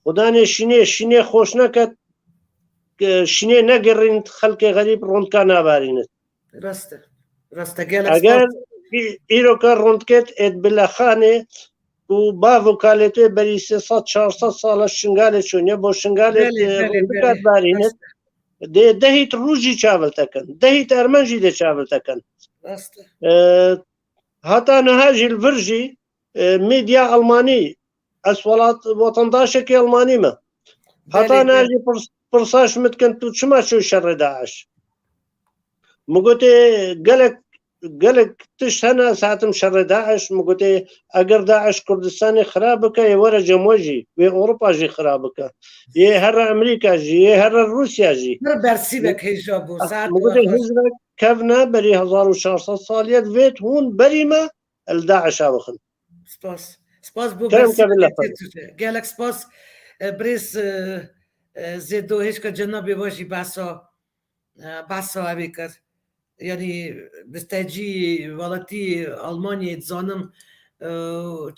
xudanê şînê, şînê xweş neket, e, şînê negerîn xelkê xerîb rondka nabarînit. Rast e. Rast e. Gelek Eger spas. î-, îroka rondkêt êt bi lexanê û bav û kalê te berî sê sed çar sed sala Şingalê çûniye, bo Şingalê Belê, e, belê, rondika belê. barînit. Rast e. Dê dehît rû jî çaviltekin. Dehît ermen jî dê çaviltekin. Rast e. E, hata niha jî li vir jî, e, medya Almanî, ez welat, wetendaşekî Almanî me. Hata Belê, niha belê. jî pirs-, pirsa ji min dikin, tu çima çû şerê DAIŞ? Min gotê, gelek, gelek tişt hene, ez hatim şerê DAIŞ. Min gotê, eger DAIŞ Kurdistanê xirab bike, yê were cem we jî, wê Ewropa jî xirab bike. Yê here Amerîka jî, yê here Rûsya jî. Her bersîvek hêja bû, saet Min gotê, we xweş. hizbek kevne berî hezar û çar sed saliyet vêt hûn berî me li DAIŞa bixin. Spas. Spas bo Kerem bersîvekê kevin lefan. tê tije. Gelek spas, e, birêz, e, e, Zêdo, hêşka cenabê we jî behsa, e, behsa evê kir. Yanî bi tecî welatî Almanyayê dizanim, e,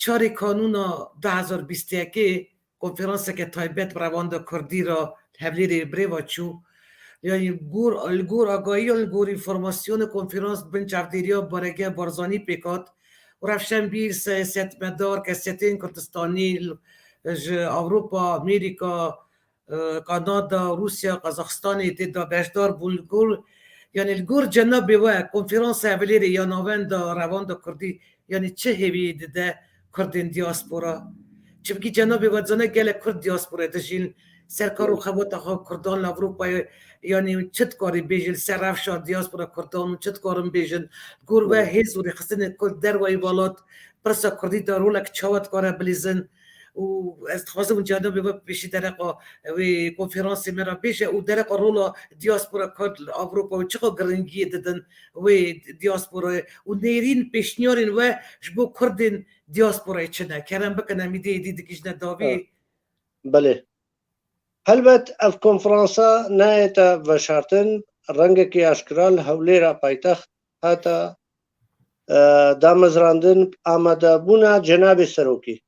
çarê kanûna du hezar bîst û yekê konferanseke taybet bi revanda kurdî re li Hevlêrê birêva çû. Yanî gor, li gor agahiyan, li gor înformasyonê konferans bin çavdêriya Barege Barzanî pêk hat û rewşenbîr, siyasetmedar, kesiyetên Kurdistanî ji Ewropa, Amerîka, e, Kanada, Rûsya, Qazaxistanê tê de beşdar bûn. Li gor, yanî li gor cenabê we konferansa Hevlêrê ya navenda revanda kurdî, yanî çi hêviyê dide kurdên diaspora? Çimkî cenabê we dizane gelek kurd diasporayê dijîn, ser kar û xebata xwe kurdan li Ewropayê, yanî çi dikarî bêjî li ser rewşa diaspora kurdan, çi dikarin bêjin? Li gor we hêz û rêxistinên kurd derweyî welat pirsa kurdî de rolek çawa dikare bilîzin? û ez dixwazim cenabê we pêşî dereqa wê konferansê me re bêje û dereqa rola diaspora Kurd li Ewropa û çiqa giringiyê didin wê diasporayê û nêrîn pêşniyarên we ji bo Kurdên diasporayê çi ne? Kerem bikin, em îdê êdî dikişine dawî. Ha. Belê. Helbet ev konferansa nayête veşartin, rengekî aşkira li Hewlêra paytext hate, e, damezrandin amadebûna Cenabê Serokî.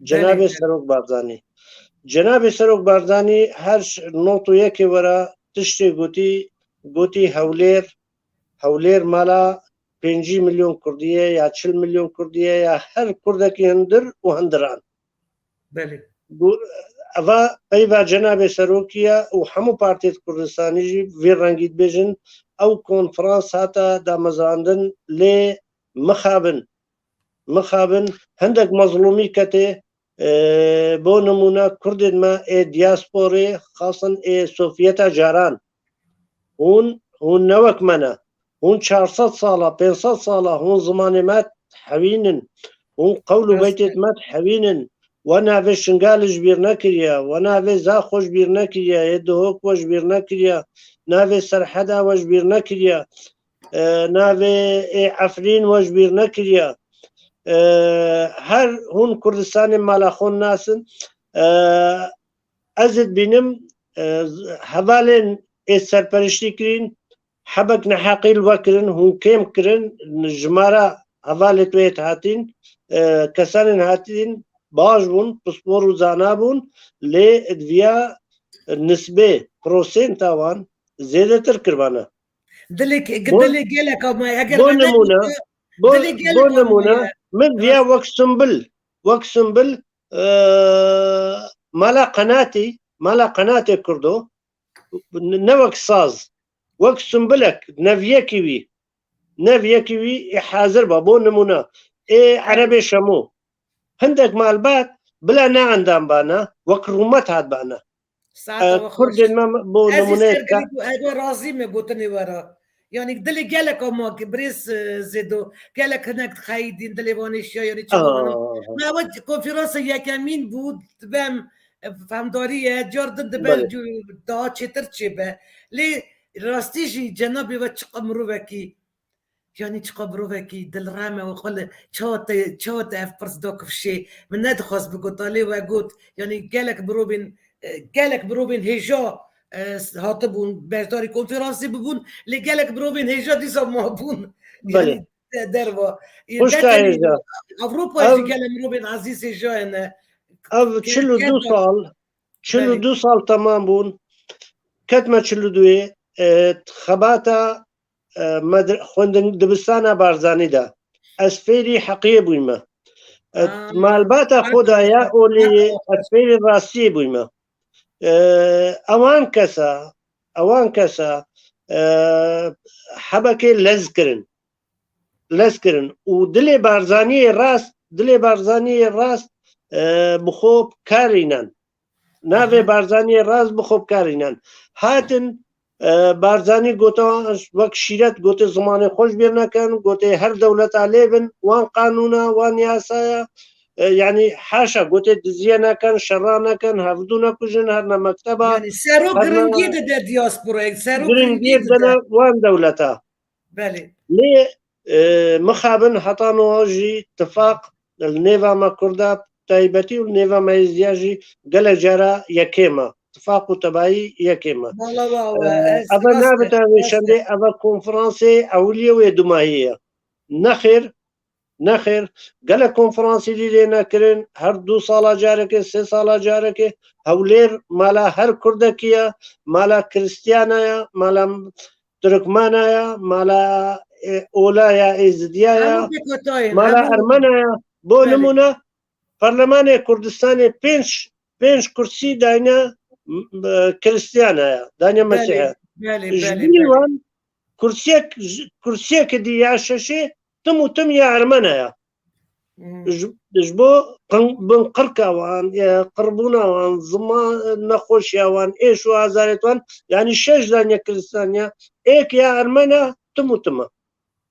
Cenabê Belê. Serok Barzanî. Cenabê Serok Barzanî her ş-, not û yekê were tiştê gotî, gotî Hewlêr, Hewlêr mala pêncî milyon Kurdî ye ya çil milyon Kurdî ye ya her Kurdekî hundir û hundiran. Belê. Gu-, eva peyva Cenabê Serokî ye û hemû partiyê di Kurdistanî jî vê rengî dibêjin. Ew konferans hate damezrandin lê mixabin, mixabin hindek mezlûmî ketê, e, bo nimûne Kurdên me ê diasporê, xasin ê Sovyeta caran. Hûn, hûn ne wek me ne. Hûn çar sed sala, pênc sed sala hûn zimanê me dihewînin. Hûn qewl û Rast beytê e. me dihewînin. We navê Şingalê ji bîr nekiriye. We navê Zaxo ji bîr nekiriye. Ê Duhok we ji bîr nekiriye. Navê Serheda we ji bîr nekiriye. E, navê ê Efrîn we ji bîr nekiriye. E, her hûn Kurdistanê mala xwe nasin. E, ez ê dibînim, e, hevalên ê serperiştî kirîn, hebek neheqî li we kirin, hûn kêm kirin, jimara hevalê tu yê hatîn, e, kesanên hatîn baş bûn, pispor û zana bûn, lê di viya nisbê prosenta wan zêdetir kiribane. Dilê, Bo, dilê gelek ama eger bo me nimûne, nekirî, bo, dilê gelek bo ama nimûne, ye. Min viya wek simbol, wek simbol, e, mala qenatî, mala qenatê Kurdo, ne wek saz, wek simbolek, neviyekî wî, neviyekî wî ê hazir ba, bo nimûne, ê Erebê Şemo. Hindek malbat bila ne endam bane, wek rûmet hat bane. Saeta E, we xweş. Kurdên me bo Ez jî nimûneyê dike. Sergelî bû, ez we razî me gotinê we re. Yanî dilê gelek ama ki birêz, e, Zêdo, gelek hinek dixeyîdîn dilê wan êşiya, yanî çima wan Aha. Me we konferansa yekemîn bû, dibem, e, fehmdarî ye, car din dibe Belê. cu-, daha çêtir çêbe. Lê rastî jî cenabê we çiqa mirovekî, yanî çiqa mirovekî dilrem e û xwe li çawa te, çawa te ev pirs da kifşê? Min nedixwest bigota, lê we got, yanî gelek mirovên, e, gelek mirovên hêja, e, s-, hatibûn beşdarî konferansê bibûn, lê gelek mirovên hêja dîsa mabûn. Belê. Yanî de-, derva. E, Xwişka derkenî hêja. Ewropa jî Ev gelek mirovên ezîz hêja hene. Ev Ke-, çil û du kenta. sal, çil û du Belê. sal temam bûn. Ketme çil û duyê, e, xebata, e, medre-, xwendin dibistana Barzanî de. Ez fêrî heqiyê bûyme. E, Aa, malbata xwe de ya oliyê, ez fêrî rastiyê bûyme. E, ewan kesa, ewan kesa, e, hebekê lez kirin. Lez kirin. Û dilê Barzaniyê rast, dilê Barzaniyê rast, e, bi xwe karînen. Navê Aha. Barzaniyê rast bi xwe karînen. Hatin, e, Barzanî gote, wek şîret gote, zimanê xwe ji bîr nekin, gote her dewleta lê bin, wan qanûna, wan yasaya, e, yanî haşa gote diziye nekin, şerra nekin, hevdû nekujin, her ne mekteba, Yanî serok her ne giringiyê dide diasporayê, serok giringiyê giringiyê dide dide. wan dewleta. Belê. Lê, e, mixabin heta niha jî tifaq li nêva me Kurda taybetî û li nêva me Êzidiya jî gelek cara yekê me. Tifaq û tebayî yekê me. Wala wa, wa, E, ez eve rast e, nabite rast e. wêşendê, eve konferansê ewiliyê wê dumahiyê ye. Nexêr, nexêr, gelek konferansî dî lê nekirin, her du sala carekê, sê sala carekê, Hewlêr mala her Kurdekî ye, mala Kiristiyana ye, mala Tirkmana ye, mala, e, Ola ye, Êzidiya ye, Hemû pêk hatayên, mala hemû. Ermena ye. Bo Belê. nimûne, Perlemanê Kurdistanê pênc, pênc kursî dayne, m, e, Kiristiyana ye, dayne Belê, Mesîhe. belê, Ji belê, bilî belê. wan kursiyek, kursiyeke dî ya şeşê tim û tim ya Ermena ye. Hmm. Ji, ji bo qin-, binqirka wan, e, qirbûna wan, ziman, nexweşiya wan, êş û azarê wan, yanî şeş danya Kiristaniya, êk ya Ermena tim û tim e.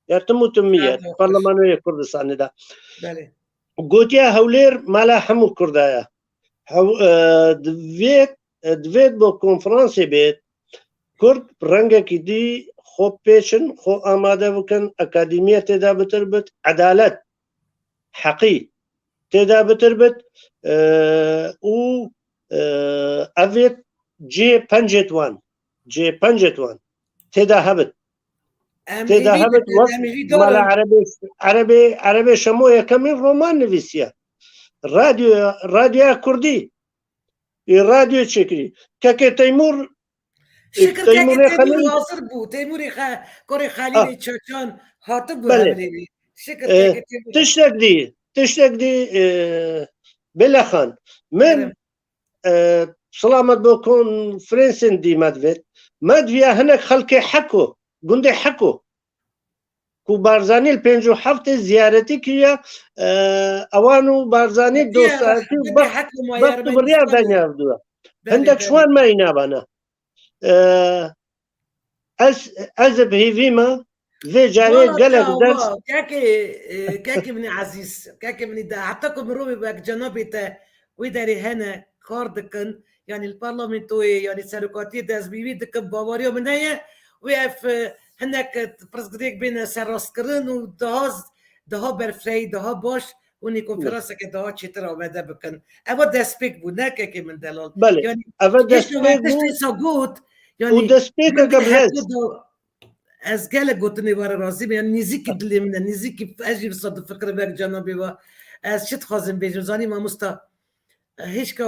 Ya tim û timî ye, Saeta xweş. Parlamentoya Kurdistanê de. Belê. Gotiye Hewlêr mala hemû Kurda ye. Hew-, e, divêt, e, divêt bo konferansê bêt, Kurd rengekî dî xwe pêçin, xwe amade bikin, akademiye tê de bitir bit, edalet, heqî tê de bitir bit, e, û, e, evêt cihê pencêt wan, cihê pencêt wan tê de hebit. Em Tê de êdî hebit dikin, wek em êdî mala dorin. Erebê, Erebê, Erebê Şemo yekemîn roman nivîsiye. Radyoya, radyoya Kurdî. Ê radyo çêkirî. Kekê Teymûr, ê Şikir kekê Teymûrê Teymûr Xelîl hazir bû. Teymûrê Xe-, Korê Ah, Xelîlê Çaçan hatibû belê. Hevrê wî. Şikir E, kekê Teymûr. Tiştek dî, tiştek dî, e, Bêlexan. Min, Kerem. e, Silamet bo konferansên dî me divêt. Me diviya hinek xelkê Heko, gundê Heko. Ku Barzanî li pêncî û heftê ziyaretî kiriya, e, ewan û Barzanî Hetiye dostayetî û hetiye bext, Heko ma bext û biryar Ermenistanê. Danya diwe. Belê, Hindek ji belê. Wan me îna bana. E, ez, ez bi hêvî me, vê carê Wala gelek te ders. Wa, kekê, e, kekê min ê ezîz, kekê min ê de, heta ku mirovê wek cenabê te wê derê hene, kar dikin, yanî li parlamentoyê, yanî serokatiyê de ez bi wî dikim, bawariya min heye, wê ev, e, hinek, e, pirsgirêk bêne serrastkirin û daha z-, daha berfirehî, daha baş, hûn ê konferanseke daha çêtir amade bikin. Eva destpêk bû, ne kekê min delal. Belê, Yanî, eva hêj destpêk bû tiştê sa got, û yanî, destpêkeke min bi hevdu hest. do-, Ez gelek gotinê we re razî me, yanî nêzîkî dilê min e, nêzîkî ez jî wisa difikirim wek cenabê we. Ez çi dixwazim bêjim, zanî mamosta, hêşka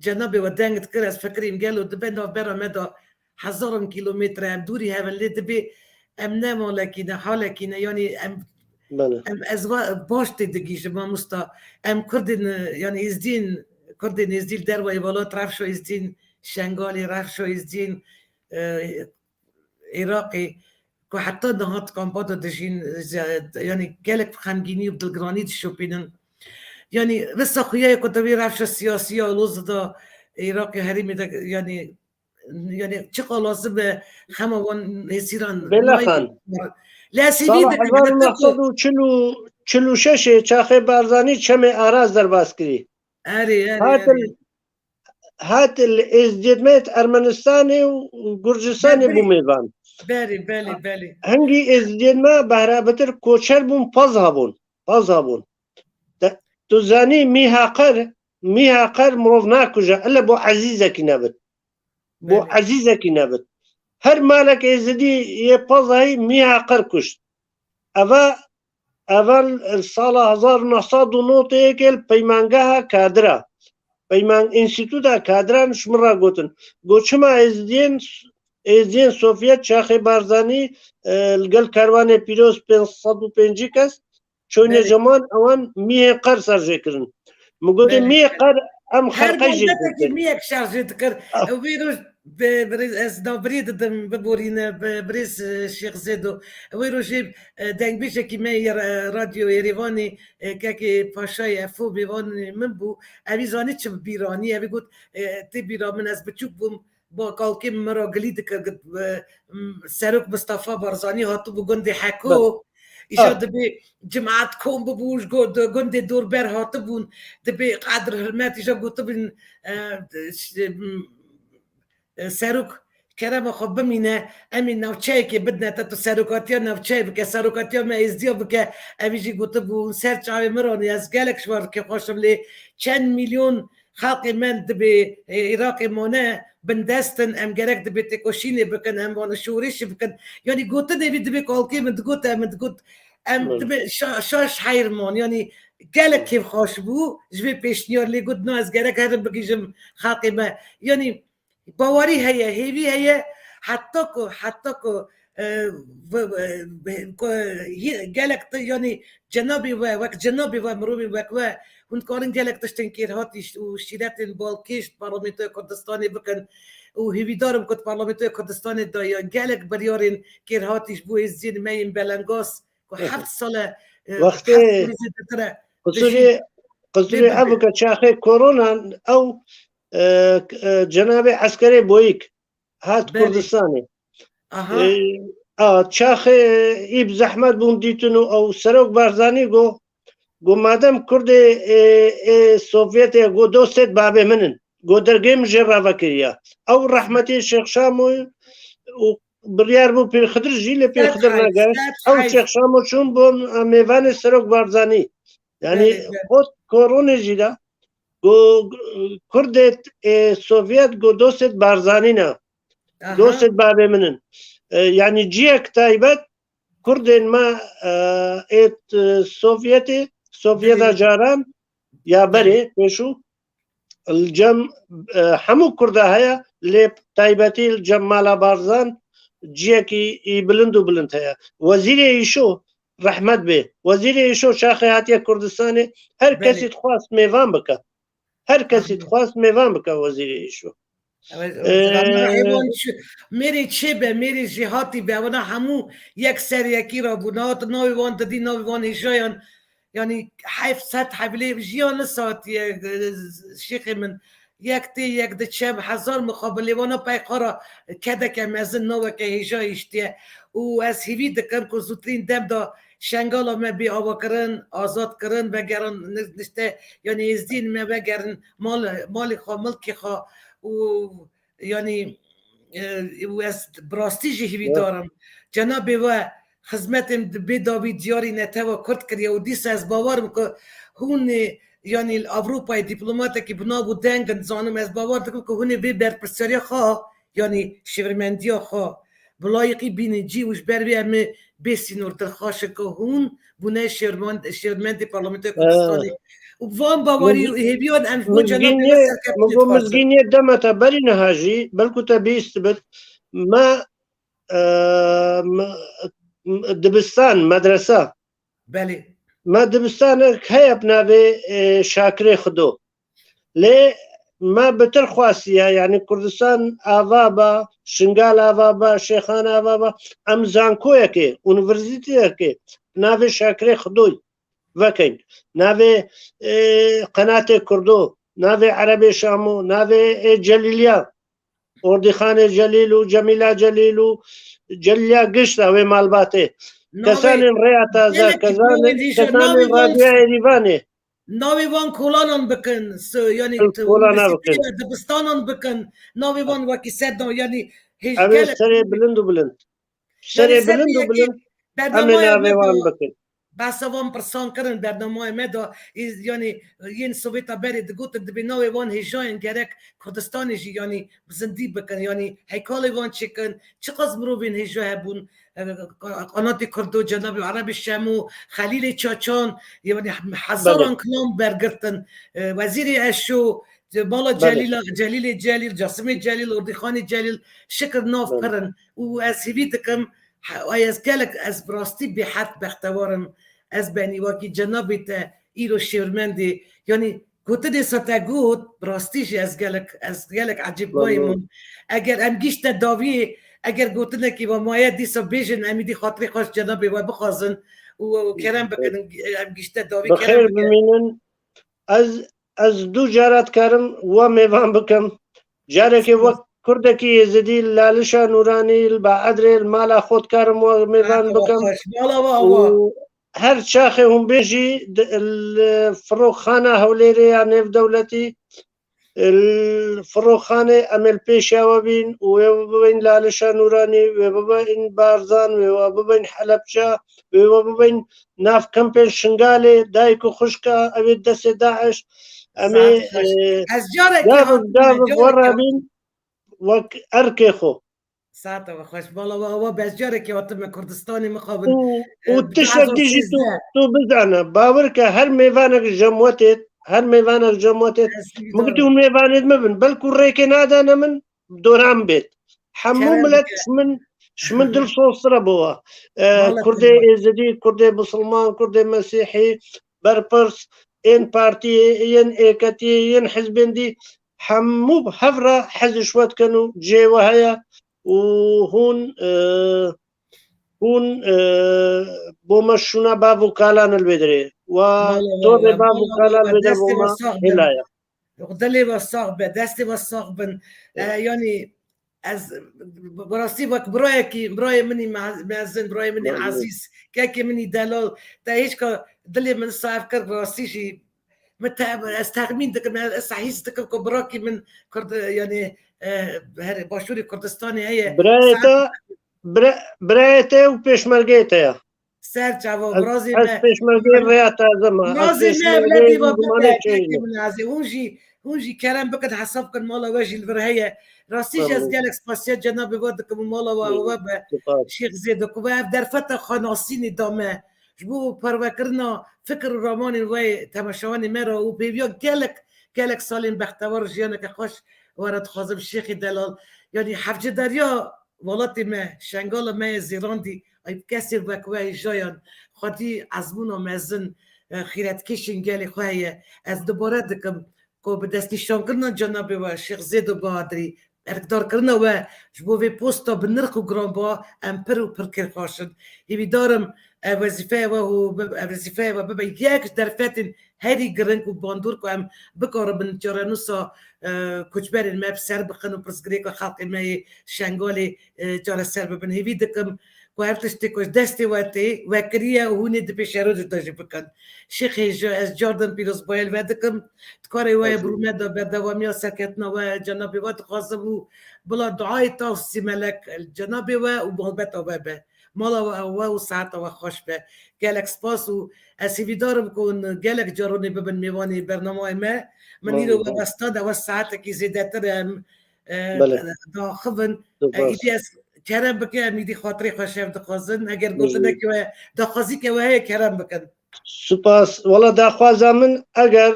cenabê we deng dikir, ez fikirîm gelo dibe navbera me de hezaran kîlometre, em dûrî hev in, lê dibê em ne malekî ne, halekî ne, yanî em, Belê. em ez va-, baş tê digihîjim mamosta. Em Kurdên, yanî Êzdiyên, Kurdên Êzdî li dervayê welat, rewşa Êzdiyên Şengalê, rewşa Êzdiyên, e, Iraqê, ku heta niha di kampa de dijîn, ze-, yanî gelek bi xemgînî û bi dilgiranî dişopînin. Yanî wisa xuya ye ku di vê rewşa siyasî ya aloz de Iraqê, herêmê de, yanî, yanî çiqa lazim e xema wan hêsîran Bêlexan. Lê ez hêvî Sala dikim, hezar û neh sed û çil û, çil û şeş ê çaxê Barzanî çemê Aras derbas kirî. Erê, erê, Hatin erê. hat li Êzdiyên me Ermenistanê û Gurcistanê Belê. bû mêvan. Belê, belê, belê. Hingî Êzdiyên me behra bitir koçer bûn, paz hebûn. Paz hebûn. Te, tu zanî mîha qer, mîha qer mirov nakuje, ele bo ezîzekî nebit. Bo Belê. ezîzekî nebit. Her malek Êzidî yê pazayî mîha qer kuşt. Eva Evel li sala hezar û neh sed û nod ê yekê li peymangeha kadira, peyman-, înstîtuta kadiran ji min re gotin. Got, çima Êzidiyên, Êzidiyên Sovyet çaxê Barzanî, e, li gel kerwanê pîroz pênc sed û pêncî kes çoyne Belê. ceman ewan mîhê qer ser jê kirin. Min gotê, Belê. mîhê qer em Her xelqe jê malbetekî dikir. mîyek şer jê dikir. Ah. Ew vê roj Bi-, birêz, ez navbirî didim, biborîne, bi-, birêz, e, Şêx Zêdo. Wê rojê, e, dengbêjekî me yê, e, Radyo Yerêvanê, e, kekê Paşayê Efo mêvanê min bû. Evî zanî çi bi bîr anî. Evî got, e, tê bîra min, ez biçûk bûm, ba kalkê min ra gilî dikir, got, e, m-, Serok Mistefa Barzanî hatibû gundê Heko. Bes. Îja Ah. dibê cimat kom bibû, ji go-, di gundê dorber hatibûn, dibê qedr hurmet, îja gotibin, e, ş-, m-, e, serok kerema xwe bimîne, em ê navçeyekê bidine te, tu serokatiya navçeyê bike, serokatiya me êzdiya bike. Evî jî gotibû, ser çavê min ranî, ez gelek ji wan kêfxweş im, lê çend milyon xelkê me dibê, e, Iraqê mane bindest in, em gerek dibê têkoşînê bikin, em wan şorişê bikin. Yanî gotinê vî dibê kalkê min digot, em digot, em Evet. dibê şa-, şaş heyr man. Yanî gelek kêfxweş bû ji vê pêşniyar, lê got, na, ez gerek herim bigihîjim xelkê me. Yanî Bawerî heye, hêvî heye, heta ku, heta ku, e, ve-, ve-, ve-, ku yê-, gelek te, yanî cenabê we, wek cenabê we, mirovên wek we, hûn dikarin gelek tiştên kêrhatî ş-, û şîretên balkêş di Parlamentoya Kurdistanê bikin û hêvîdar im ku di Parlamentoya Kurdistanê de ya gelek biryarên kêrhatî ji bo êziyên me yên belengaz ku Hı hı. heft sal e, e, Wextê heft salî zêdetir e, qizûrê, dijîn. qizûrê Lê ev bike. ke çaxê korona ew, e, k-, e, cenabê eskerê Boyîk hat Belê. Kurdistanê. Aha. E, a, çaxê î bi zehmet bûn dîtin û ew Serok Barzanî got, Got, madem Kurdê, ê, ê Sovyetê, got, dostêt babê min in. Got, dergê min jê re vekiriya. Ew rehmetî Şêx Şamo û biryar bû Pîr Xidir jî, lê Pîr Xidir negeşt. Ew Şêx Şamo çûn bûn, e, mêvanê Serok Barzanî. Yanî, belê, belê. Xwe koronê jî de, got, Kurdê, ê, Sovyet, got, dostêt Barzanî ne. Aha. Dostêt babê min in. E, yanî ciyek taybet, Kurdên me, e, ê, e, Sovyetê, Sovyeta, belê, caran ya berê, belê, pêşû, li cem, e, hemû Kurda heye, lê taybetî li cem mala Barzan ciyekî î bilind û bilind heye. Wezîrê Îşo, rehmet bê. Wezîrê Îşo çaxê hatiye Kurdistanê, her, belê, kesî dixwast mêvan bike. Her kesî, amin, dixwast mêvan bike Wezîrê Îşo. Ew, ew, ee, hêvan çi, mêrê çê be, mêrê jêhatî be, wana hemû yek ser yekî re bû. Nehat navê wan didî, navê wan hêjayan, yanî heft sed hebilê jiyan nisatiye, e, şêxê min. Yek tê, yek diçe, hezar mixabilê wana peyqara kedeke mezin naveke hêja hiştiye. Û ez hêvî dikim ku zûtirîn dem de Şengala me bê avakirin, azad kirin, vegerin, ni-, nişte, yanî êzdiyên me vegerin mal-, malê xwe, milkê xwe û, yanî, e, û ez bi rastî jî hêvîdar im. Cenabê we xizmetên di bê dawî diyarî netewa Kurd kiriye û dîsa ez bawer im ku hûn ê, yanî li Ewropayê dîplomatekî bi nav û deng in, zanim, ez bawer dikim ku hûn ê vê berpirsiyariya xwe, yanî şêwirmendiya xwe, bi layîqî bînin cî û ji ber vê em ê bê sînor dilxweş in ku hûn bûne şêwirmend-, şêwirmendê Parlamentoya Kurdistanê. Û bi van bawerî û hêviyan em ji bo cenabê we serkeftinê dixwazin. Min got, mizgîniyê dema te berî niha jî, belku te bihîst bit, me, e, me, dibistan, medresa. Belê. Me dibistanek heye bi navê, e, Şakirê Xudo. Lê me bitir xwestiye, yanî Kurdistan ava ba, Şingal ava ba, Şêxan ava ba, em zankoyekê, unîversîteyekê bi navê Şakirê Xudoy vekin. Navê, e, Qenatê Kurdo, navê Erebê Şamo, navê, e, Celîliya. Ordîxanê Celîl û Cemîla Celîl û Celîla Gişt a wê malbatê. Navê kesanên Rêya Taze, gelek kesanên, kesanên Radyoya Êrîvanê. Navê van kolanan bikin, s-, yanî kolana bikin. Dibistanan bikin. Navê van wekî ser dan, yanî hêj-, ev ê gelek serê bilind û bilind. Serê bilind û bilind. Em ê navê wan bikin. Behsa van pirsan kirin bernameya me de, î-, yanî yên Sovêta berê digotin, dibê navê van hêjayên gerek Kurdistanê jî, yanî bi zindî bikin, yanî heykalê van çêkin, çiqas mirovên hêja hebûn, e, Qanatê Kurdo, Cenabê Erebê Şemo, Xelîlê Çaçan, yanî hezaran kilam bergirtin, e, Wezîrê Eşo, mala Celîla, Celîlê Celîl, Casimê Celîl, Ordîxanê Celîl, şikir nav pir in. Û ez hêvî dikim, He, ay ez gelek, ez bi rastî bêhed bextewar im. Ez benî wekî cenabê te îro şêwirmendê. Yanî gotinê sa te got, bi rastî jî ez gelek, ez gelek ecêb bayî bûm. Eger em gişte dawiyê, eger gotinekî we maye dîsa bêjin, em îdî xatirê xwe ji cenabê we bixwazin û, û kerem bikin, em gişte dawî kerem bikin. Bimînin. Ez, ez du cara dikarim we mêvan bikim. Carekê wek Kurdekî Êzidî li Lalişa Nûranî, li Baedrê, li mala xwe dikarim we mêvan bikim. Û her çaxê hûn bên jî di, li Firoxxana Hewlêrê ya nêvdewletî, li Firoxxanê em ê li pêşiya we bîn û wê we bibin Lalişa Nûranî, wê bibin Barzan, wê we bibin Helebça, wê we bibin nav kempên Şingalê, dayik û xwişka ew ê destê DAIŞ. Em ê, e, gav bi gav we re bîn wek erkê xwe. Saeta we xweş. Bala we awa bezcarekê hatime Kurdistanê mixabin. Û, û tiştekî jî tu, tu bizane, bawer ke her mêvanek ji me têt, her mêvanek ji me têt, min gotî hûn mêvanêt me bin, belkû rêkê nadane min, doran bêt. Hemû milet ji min, ji min dil soztir e bo we. E, Kurdê Êzidî, Kurdê Bisilman, Kurdê Mesîhî, berpirs, yên partiyê, yên êketiyê, yên hizbên dî, hemû bi hev re hez ji we dikin û cihê we heye û hûn, e, hûn, e, bo me şûna bav û kalan li vê derê. Wa torê bav û kalan li vê derê bo me hêla ye. Dilê we sax be, destê we sax bin. E, yanî Ez bi rastî wek birayekî, birayê min î me-, mezin, birayê min î Mezin. Ezîz, kekê min î delal, te hêçka dilê min saef kir, bi rastî jî min te-, ez texmîn dikim, ez, ez hîs dikim ku birakî min Kurd, yanî, e, her Başûrê Kurdistanê heye. Birayê Saet te, bira-, birayê te û pêşmergeyê te ye. Ser çava, Ez, birazê ez me. pêşmergeyê rêya te ez im. Ez Birazê me, pêşmergeyê evledê ve zimanê bibe, çêyî kekê ne. min azê. Hûn jî, hûn jî kerem bikin, hesab bikin, mala we jî li vir heye. Rastî jî ez Memnun. gelek spasiya cenabê we dikim û mala we Memnun. we be. Spas. Şêx Zêdo, ku we ev derfeta xwenasînê da me. Ji bo parvekirina fikir û ramanên we temaşevanê me re û pêviya gelek, gelek salên bextewar û jiyaneke xweş we re dixwazim Şêxê delal. Yanî hevcedariya welatê me, Şengala me yê zêrandî, ay kesê wek we hêjayan, xwedî ezmûna mezin, e, xîretkêşên gelê xwe heye. Ez dubare dikim ku bi destnîşankirina cenabê we Şêx Zêdo Bahadirî, erkdarkirina we ji bo vê posta bi nirx û giranba em pir û pir kêrxweş in. Hêvîdar im ev wezîfeya we û bi-, ev wezîfeya we bibe yek ji derfetên herî giring û bandor ku em bikaribin çarenûsa, e, koçberên me bi ser bixin û pirsgirêka xelkê me yê Şengalê, e, çareser bibin. Hêvî dikim ku her tiştê ku ji destê we tê, we kiriye û hûn ê di pêşerojê de jî bikin. Şêxê ji ez cardan pîrozbayê li we dikim. Di karê we ye bi rûmet de berdewamiya serketina we cenabê we dixwazim û bila duayê tav sîmelek cenabê we û malbeta we be. Mala we, we û saeta we xweş be. Gelek spas û ez hêvîdar im ku hûn gelek caranê bibin mêvanê bernamayê me. Min îro we westand, ew saetekî zêdetir em, e, Belê. daxivin. E, Spas. Îdî ez kerem bike, em îdî xatirê xwe şev dixwazin. Eger Belê. gotinekê we, daxwazîke we heye, kerem bikin. Spas. Wala daxwaza min, eger,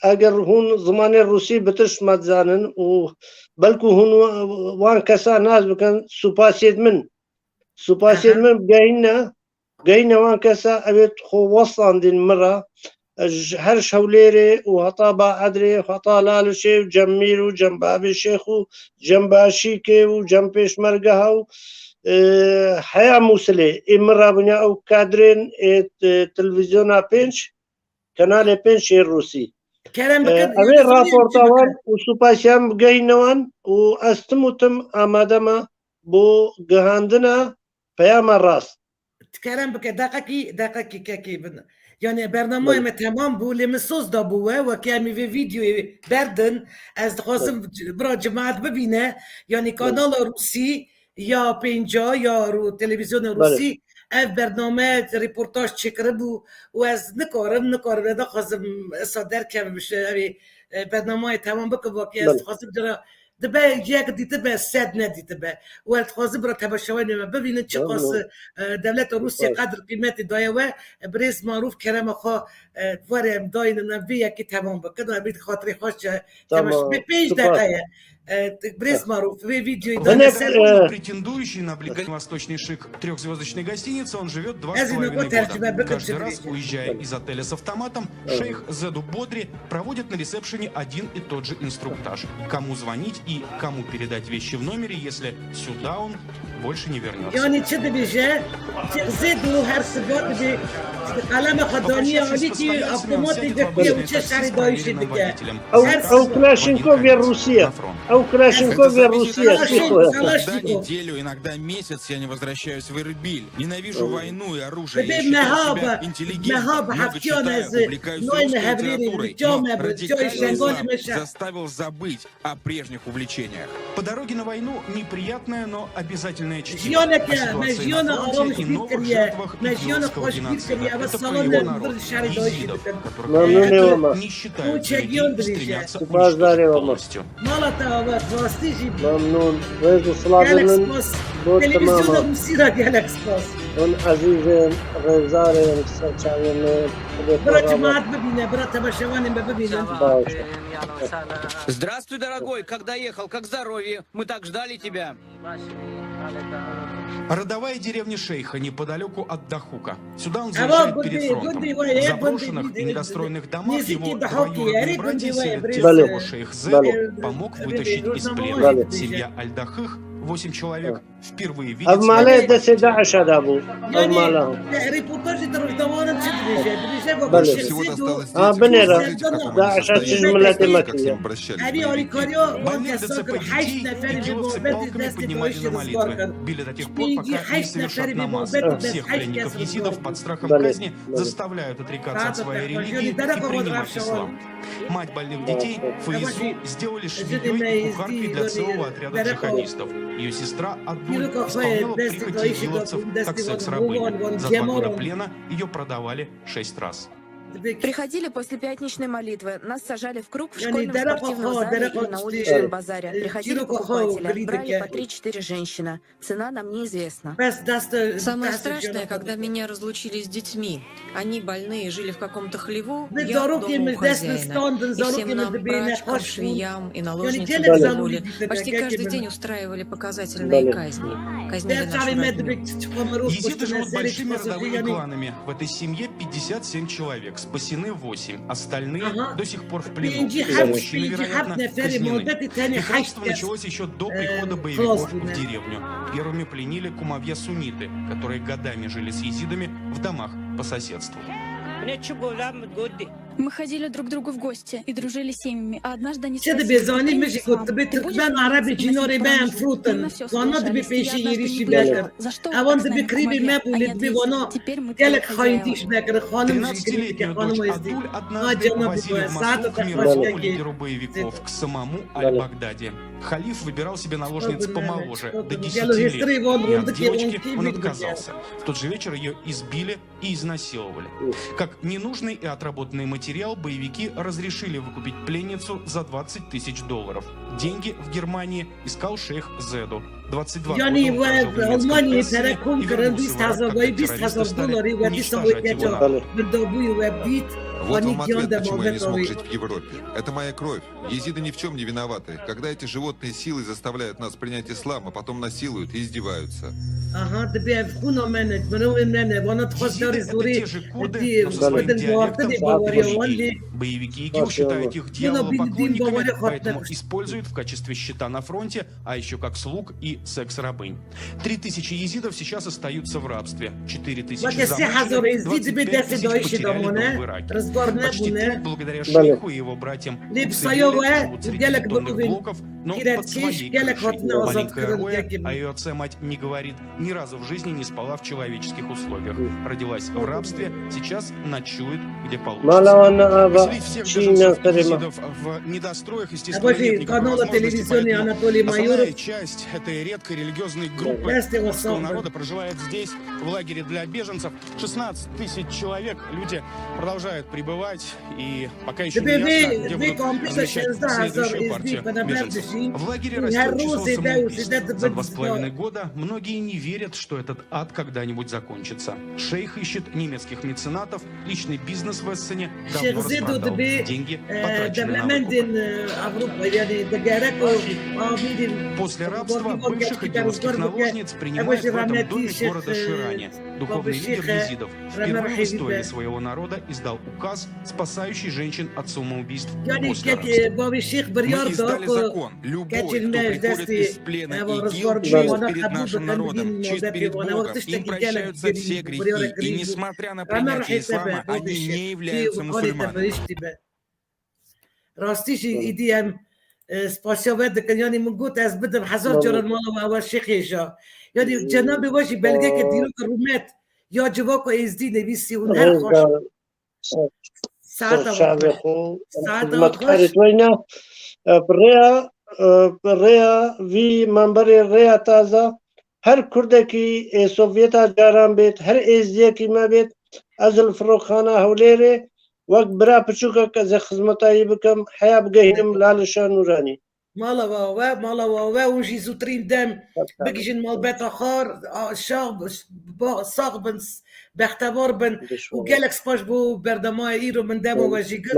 eger hûn zimanê rûsî bitir şima dizanin û belku hûn wa-, wan kesa nas bikin, supasiyêt min. Supasiyêt Aha. min bigehîne, bigehîne wan kesa, ew ê xwe westandin min re. Ji her ji Hewlêrê û heta Baedrê, heta Lalişê û Cem Mîr û Cem Bavê Şêx û Cem Başîkê û Cem Pêşmergeha û, e, heya Mûsilê ê min re bûne ew kadrên ê, e, televîzyona pênc, kanalê pênc ê rûsî. Kerem E, bikin, ev ê yanî zimanê raporta min wan bikin. û supasiyan bigehîne wan û ez tim û tim amade me bo gihandina peyama rast. Kerem bike, deqekî, deqekî kekê bin. Yani bernameyê Belê. me temam bû, lê min soz da bû we, wekî em ê vê vîdeoyê berdin. Ez dixwazim Belê. bira cemaat bibîne. Yani Belê. kanala Rûsî ya pênca ya Rû-, televîzyona Belê. Rûsî ev bername reportaj çêkiribû û ez nikarim, nikarim, ez naxwazim esa derkevim ji evê, e, bernameyê temam bikim, wekî ez Belê. dixwazim cira Dibe yek dîtibe, sed nedîtibe. We dixwazim bira temaşevanê me bibînin çiqas, Tamam. e, dewleta Rûsya Tamam. qedir qîmetê daye we, e, birêz Marûf kerema xwe, e, were em dayînin, em vê yekê temam bikin. Em bi xatirê xweş ce Tamam. temaş-, bi pênc Tamam. deqe ye. E, birêz Marûf, vê vîdeoyê Hinek, dane ser. e, Претендующий на ближайший восточный шик трёхзвёздочной гостиницы, он живёт два с половиной года. Каждый раз, уезжая из отеля с автоматом, шейх Зеду Бодри проводит на ресепшене один и тот же инструктаж. Кому звонить и кому передать вещи в номере, если сюда он больше не вернётся. Yani çi dibêje? Çi Zêdo her sibar dibê, qelema xwe daniye alî kî avtomatê girtiye û çi şerê dayîşê dike. Ew, Her ew sibar. Klaşinkov ya Rûsî ye. Ew Klaşinkov ya Rûsî ye. Klaşin-, Kalaşnikov. Иногда неделю, иногда месяц я не возвращаюсь в Эрбиль. Ненавижу войну и оружие. Я считаю себя интеллигентом, много читаю, увлекаюсь русской литературой, но радикальный ислам заставил забыть о прежних увлечениях. По дороге на войну неприятное, но обязательное чтиво. О ситуации на фронте и новых жертвах идиотского геноцида. Это про его народ, езидов, которых не считают людьми и стремятся уничтожить полностью. Mala te ava, rastî jî bî. Memnûn. Rêz û silavên min bo temama. Gelek spas. Televîzyona Rûsî re gelek spas. Hûn ezîzên, rêzdarên ser çavên min, Xwedê Bira xwe cemaat bibîne, bira temaşevanên me bibînin. Baş. Здравствуй, дорогой. Как доехал? Как здоровье? Мы так ждали тебя. Родовая деревня шейха неподалеку от Дахука. Сюда он заезжает перед фронтом. В заброшенных и недостроенных домах его двоюродные братья, среди которых его шейх Зед, помог вытащить из плена. Семья Аль-Дахых, восемь человек, впервые видит своего спасителя. Ev male destê DAIŞ'a de bû. Ev mala. Yanî, reportajê de rojnamevanan çi dibêjin? Belê. Всего досталось Ha, binêre. Daişa çi ji miletê me kiriye. Больных ДЦП детей игиловцы палками поднимали на молитвы, били до тех пор, пока не совершат намаз. Всех пленников езидов под страхом казни заставляют отрекаться от своей религии и принимать ислам. Мать больных детей Фаизу сделали швеёй и кухаркой для целого отряда джихадистов. Ее сестра Адуль исполняла прихоти игиловцев как секс-рабыня. За два года плена ее продавали шесть раз. Приходили после пятничной молитвы, нас сажали в круг в школьном спортивном зале или на уличном базаре. Приходили покупатели, брали по три-четыре женщины. Цена нам неизвестна. Самое страшное, когда меня разлучили с детьми. Они больные, жили в каком-то хлеву, я дома у хозяина. И всем нам, прачкам, швеям и наложницам, тянули. Почти каждый день устраивали показательные казни. Казнили нашу родню. Езиды живут большими родовыми кланами. В этой семье пятьдесят семь человек, спасены восемь, остальные до сих пор в плену. Все мужчины, вероятно, казнены. Пиратство началось еще до прихода боевиков в деревню. Первыми пленили кумовья сунниты, которые годами жили с езидами в домах по соседству. Мы ходили друг к другу в гости и дружили семьями, а однажды они спросили, кто из мусульман, и будешь ли нам приносить промыжник? Мы на всё соглашались, и однажды не стали. Wana dibê pêşî êrîşî vekir. Ewan dibê kirîbê me bûne, dibê wana gelek xayîntî ji me kirin. Xanim jî kirîbê xanim êzdî. Ha cema bî saet xweşkekê. К самому Аль-Багдади. Халиф выбирал себе наложниц помоложе, до десяти лет. И от девочки он отказался. В тот же вечер ее избили и изнасиловали. Как ненужный и отработанный материал боевики разрешили выкупить пленницу за двадцать тысяч долларов. Деньги в Германии искал шейх Зеду. Двадцать два года он прожил в немецком Херсоне и вернулся в Ирак как террорист, чтобы уничтожать его народ. Вот вам ответ, почему я не смог жить в Европе. Это моя кровь. Езиды ни в чём не виноваты. Когда эти животные силой заставляют нас принять ислам, а потом насилуют и издеваются. Aha, dibê ev xûna me ne, mirovên me ne, vana dixwaz carê zorê dî bidin guhartinê baweriya wan lê. Boyeviki ИГИЛ считают их дьяволопоклонниками, поэтому используют в качестве щита на фронте, а ещё как слуг и секс-рабынь. Три тысячи езидов сейчас остаются в рабстве. Четыре тысячи замучены, двадцать пять тысяч потеряли дом в Ираке. Почти треть благодаря шейху и его братьям уцелели, живут среди бетонных блоков, но под своей крышей. Маленькая Роя о её отце мать не говорит, ни разу в жизни не спала в человеческих условиях. Родилась в рабстве, сейчас ночует где получится. Поселить всех беженцев и езидов в недостроях, естественно, нет никакой возможности, поэтому основная часть этой редкой религиозной группы русского народа проживает здесь, в лагере для беженцев. Шестнадцать тысяч человек, люди продолжают прибывать, и пока ещё не ясно, где будут размещать следующую партию беженцев. В лагере растёт число самоубийств. За два с половиной года многие не верят, что этот ад когда-нибудь закончится. Шейх ищет немецких меценатов, личный бизнес в Эссене давно распродал. Деньги потрачены на выкуп. После рабства бывших игиловских наложниц принимает в этом доме города Ширане. Духовный лидер езидов впервые в истории своего народа издал указ, спасающий женщин от самоубийств после рабства. Мы издали закон. Любой, кто приходит из плена ИГИЛ, честь перед нашим народом, честь перед Богом. Им прощаются все грехи, и несмотря на принятие ислама, они не являются мусульманами. Rastî jî êdî em, e, spasiya we dikin. Yanî min got ez bidim hezar caran mala we, ew şêxê ja. Yanî cenabê we jî belgeke dîroka rûmet ya civaka êzdî nivîsî hûn her xweş. Saeta xwe xweş. Saeta xwe xweş. Bi rêya, e, bi rêya vî memberê Rêya Taze her kurdekî ê Sovyeta caran bêt, her êzdiyekî me bêt, ez li Firoxxana Hewlêrê wek bira piçûkek ez ê xizmeta wî bikim, heya bigehînim Lalişa Nûranî. Mala we, mala we, hûn jî zûtirîn dem bigihîjin malbeta xwe, a, şax, ba, sax bin, bextewar bin û gelek spas bo bernamaya îro min dema we jî girt.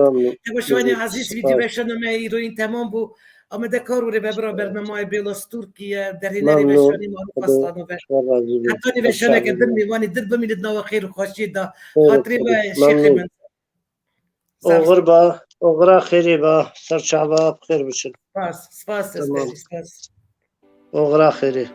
Tev şiwanê ezîz, vîdyo weşana me îro în temam bû. Amedekar û rêvebira bernameyê Bêlas Tirkiye, derhênerê weşanî Marûf Aslanov e. Hetanî weşaneke din mêvanî din bimînit nava xêr û xweşiyê de. Xatirê we şêxê min. Oxir ba, oxira xêrê ba, serçava bi xêr biçin. Spas, spas, spas. Oxira xêrê.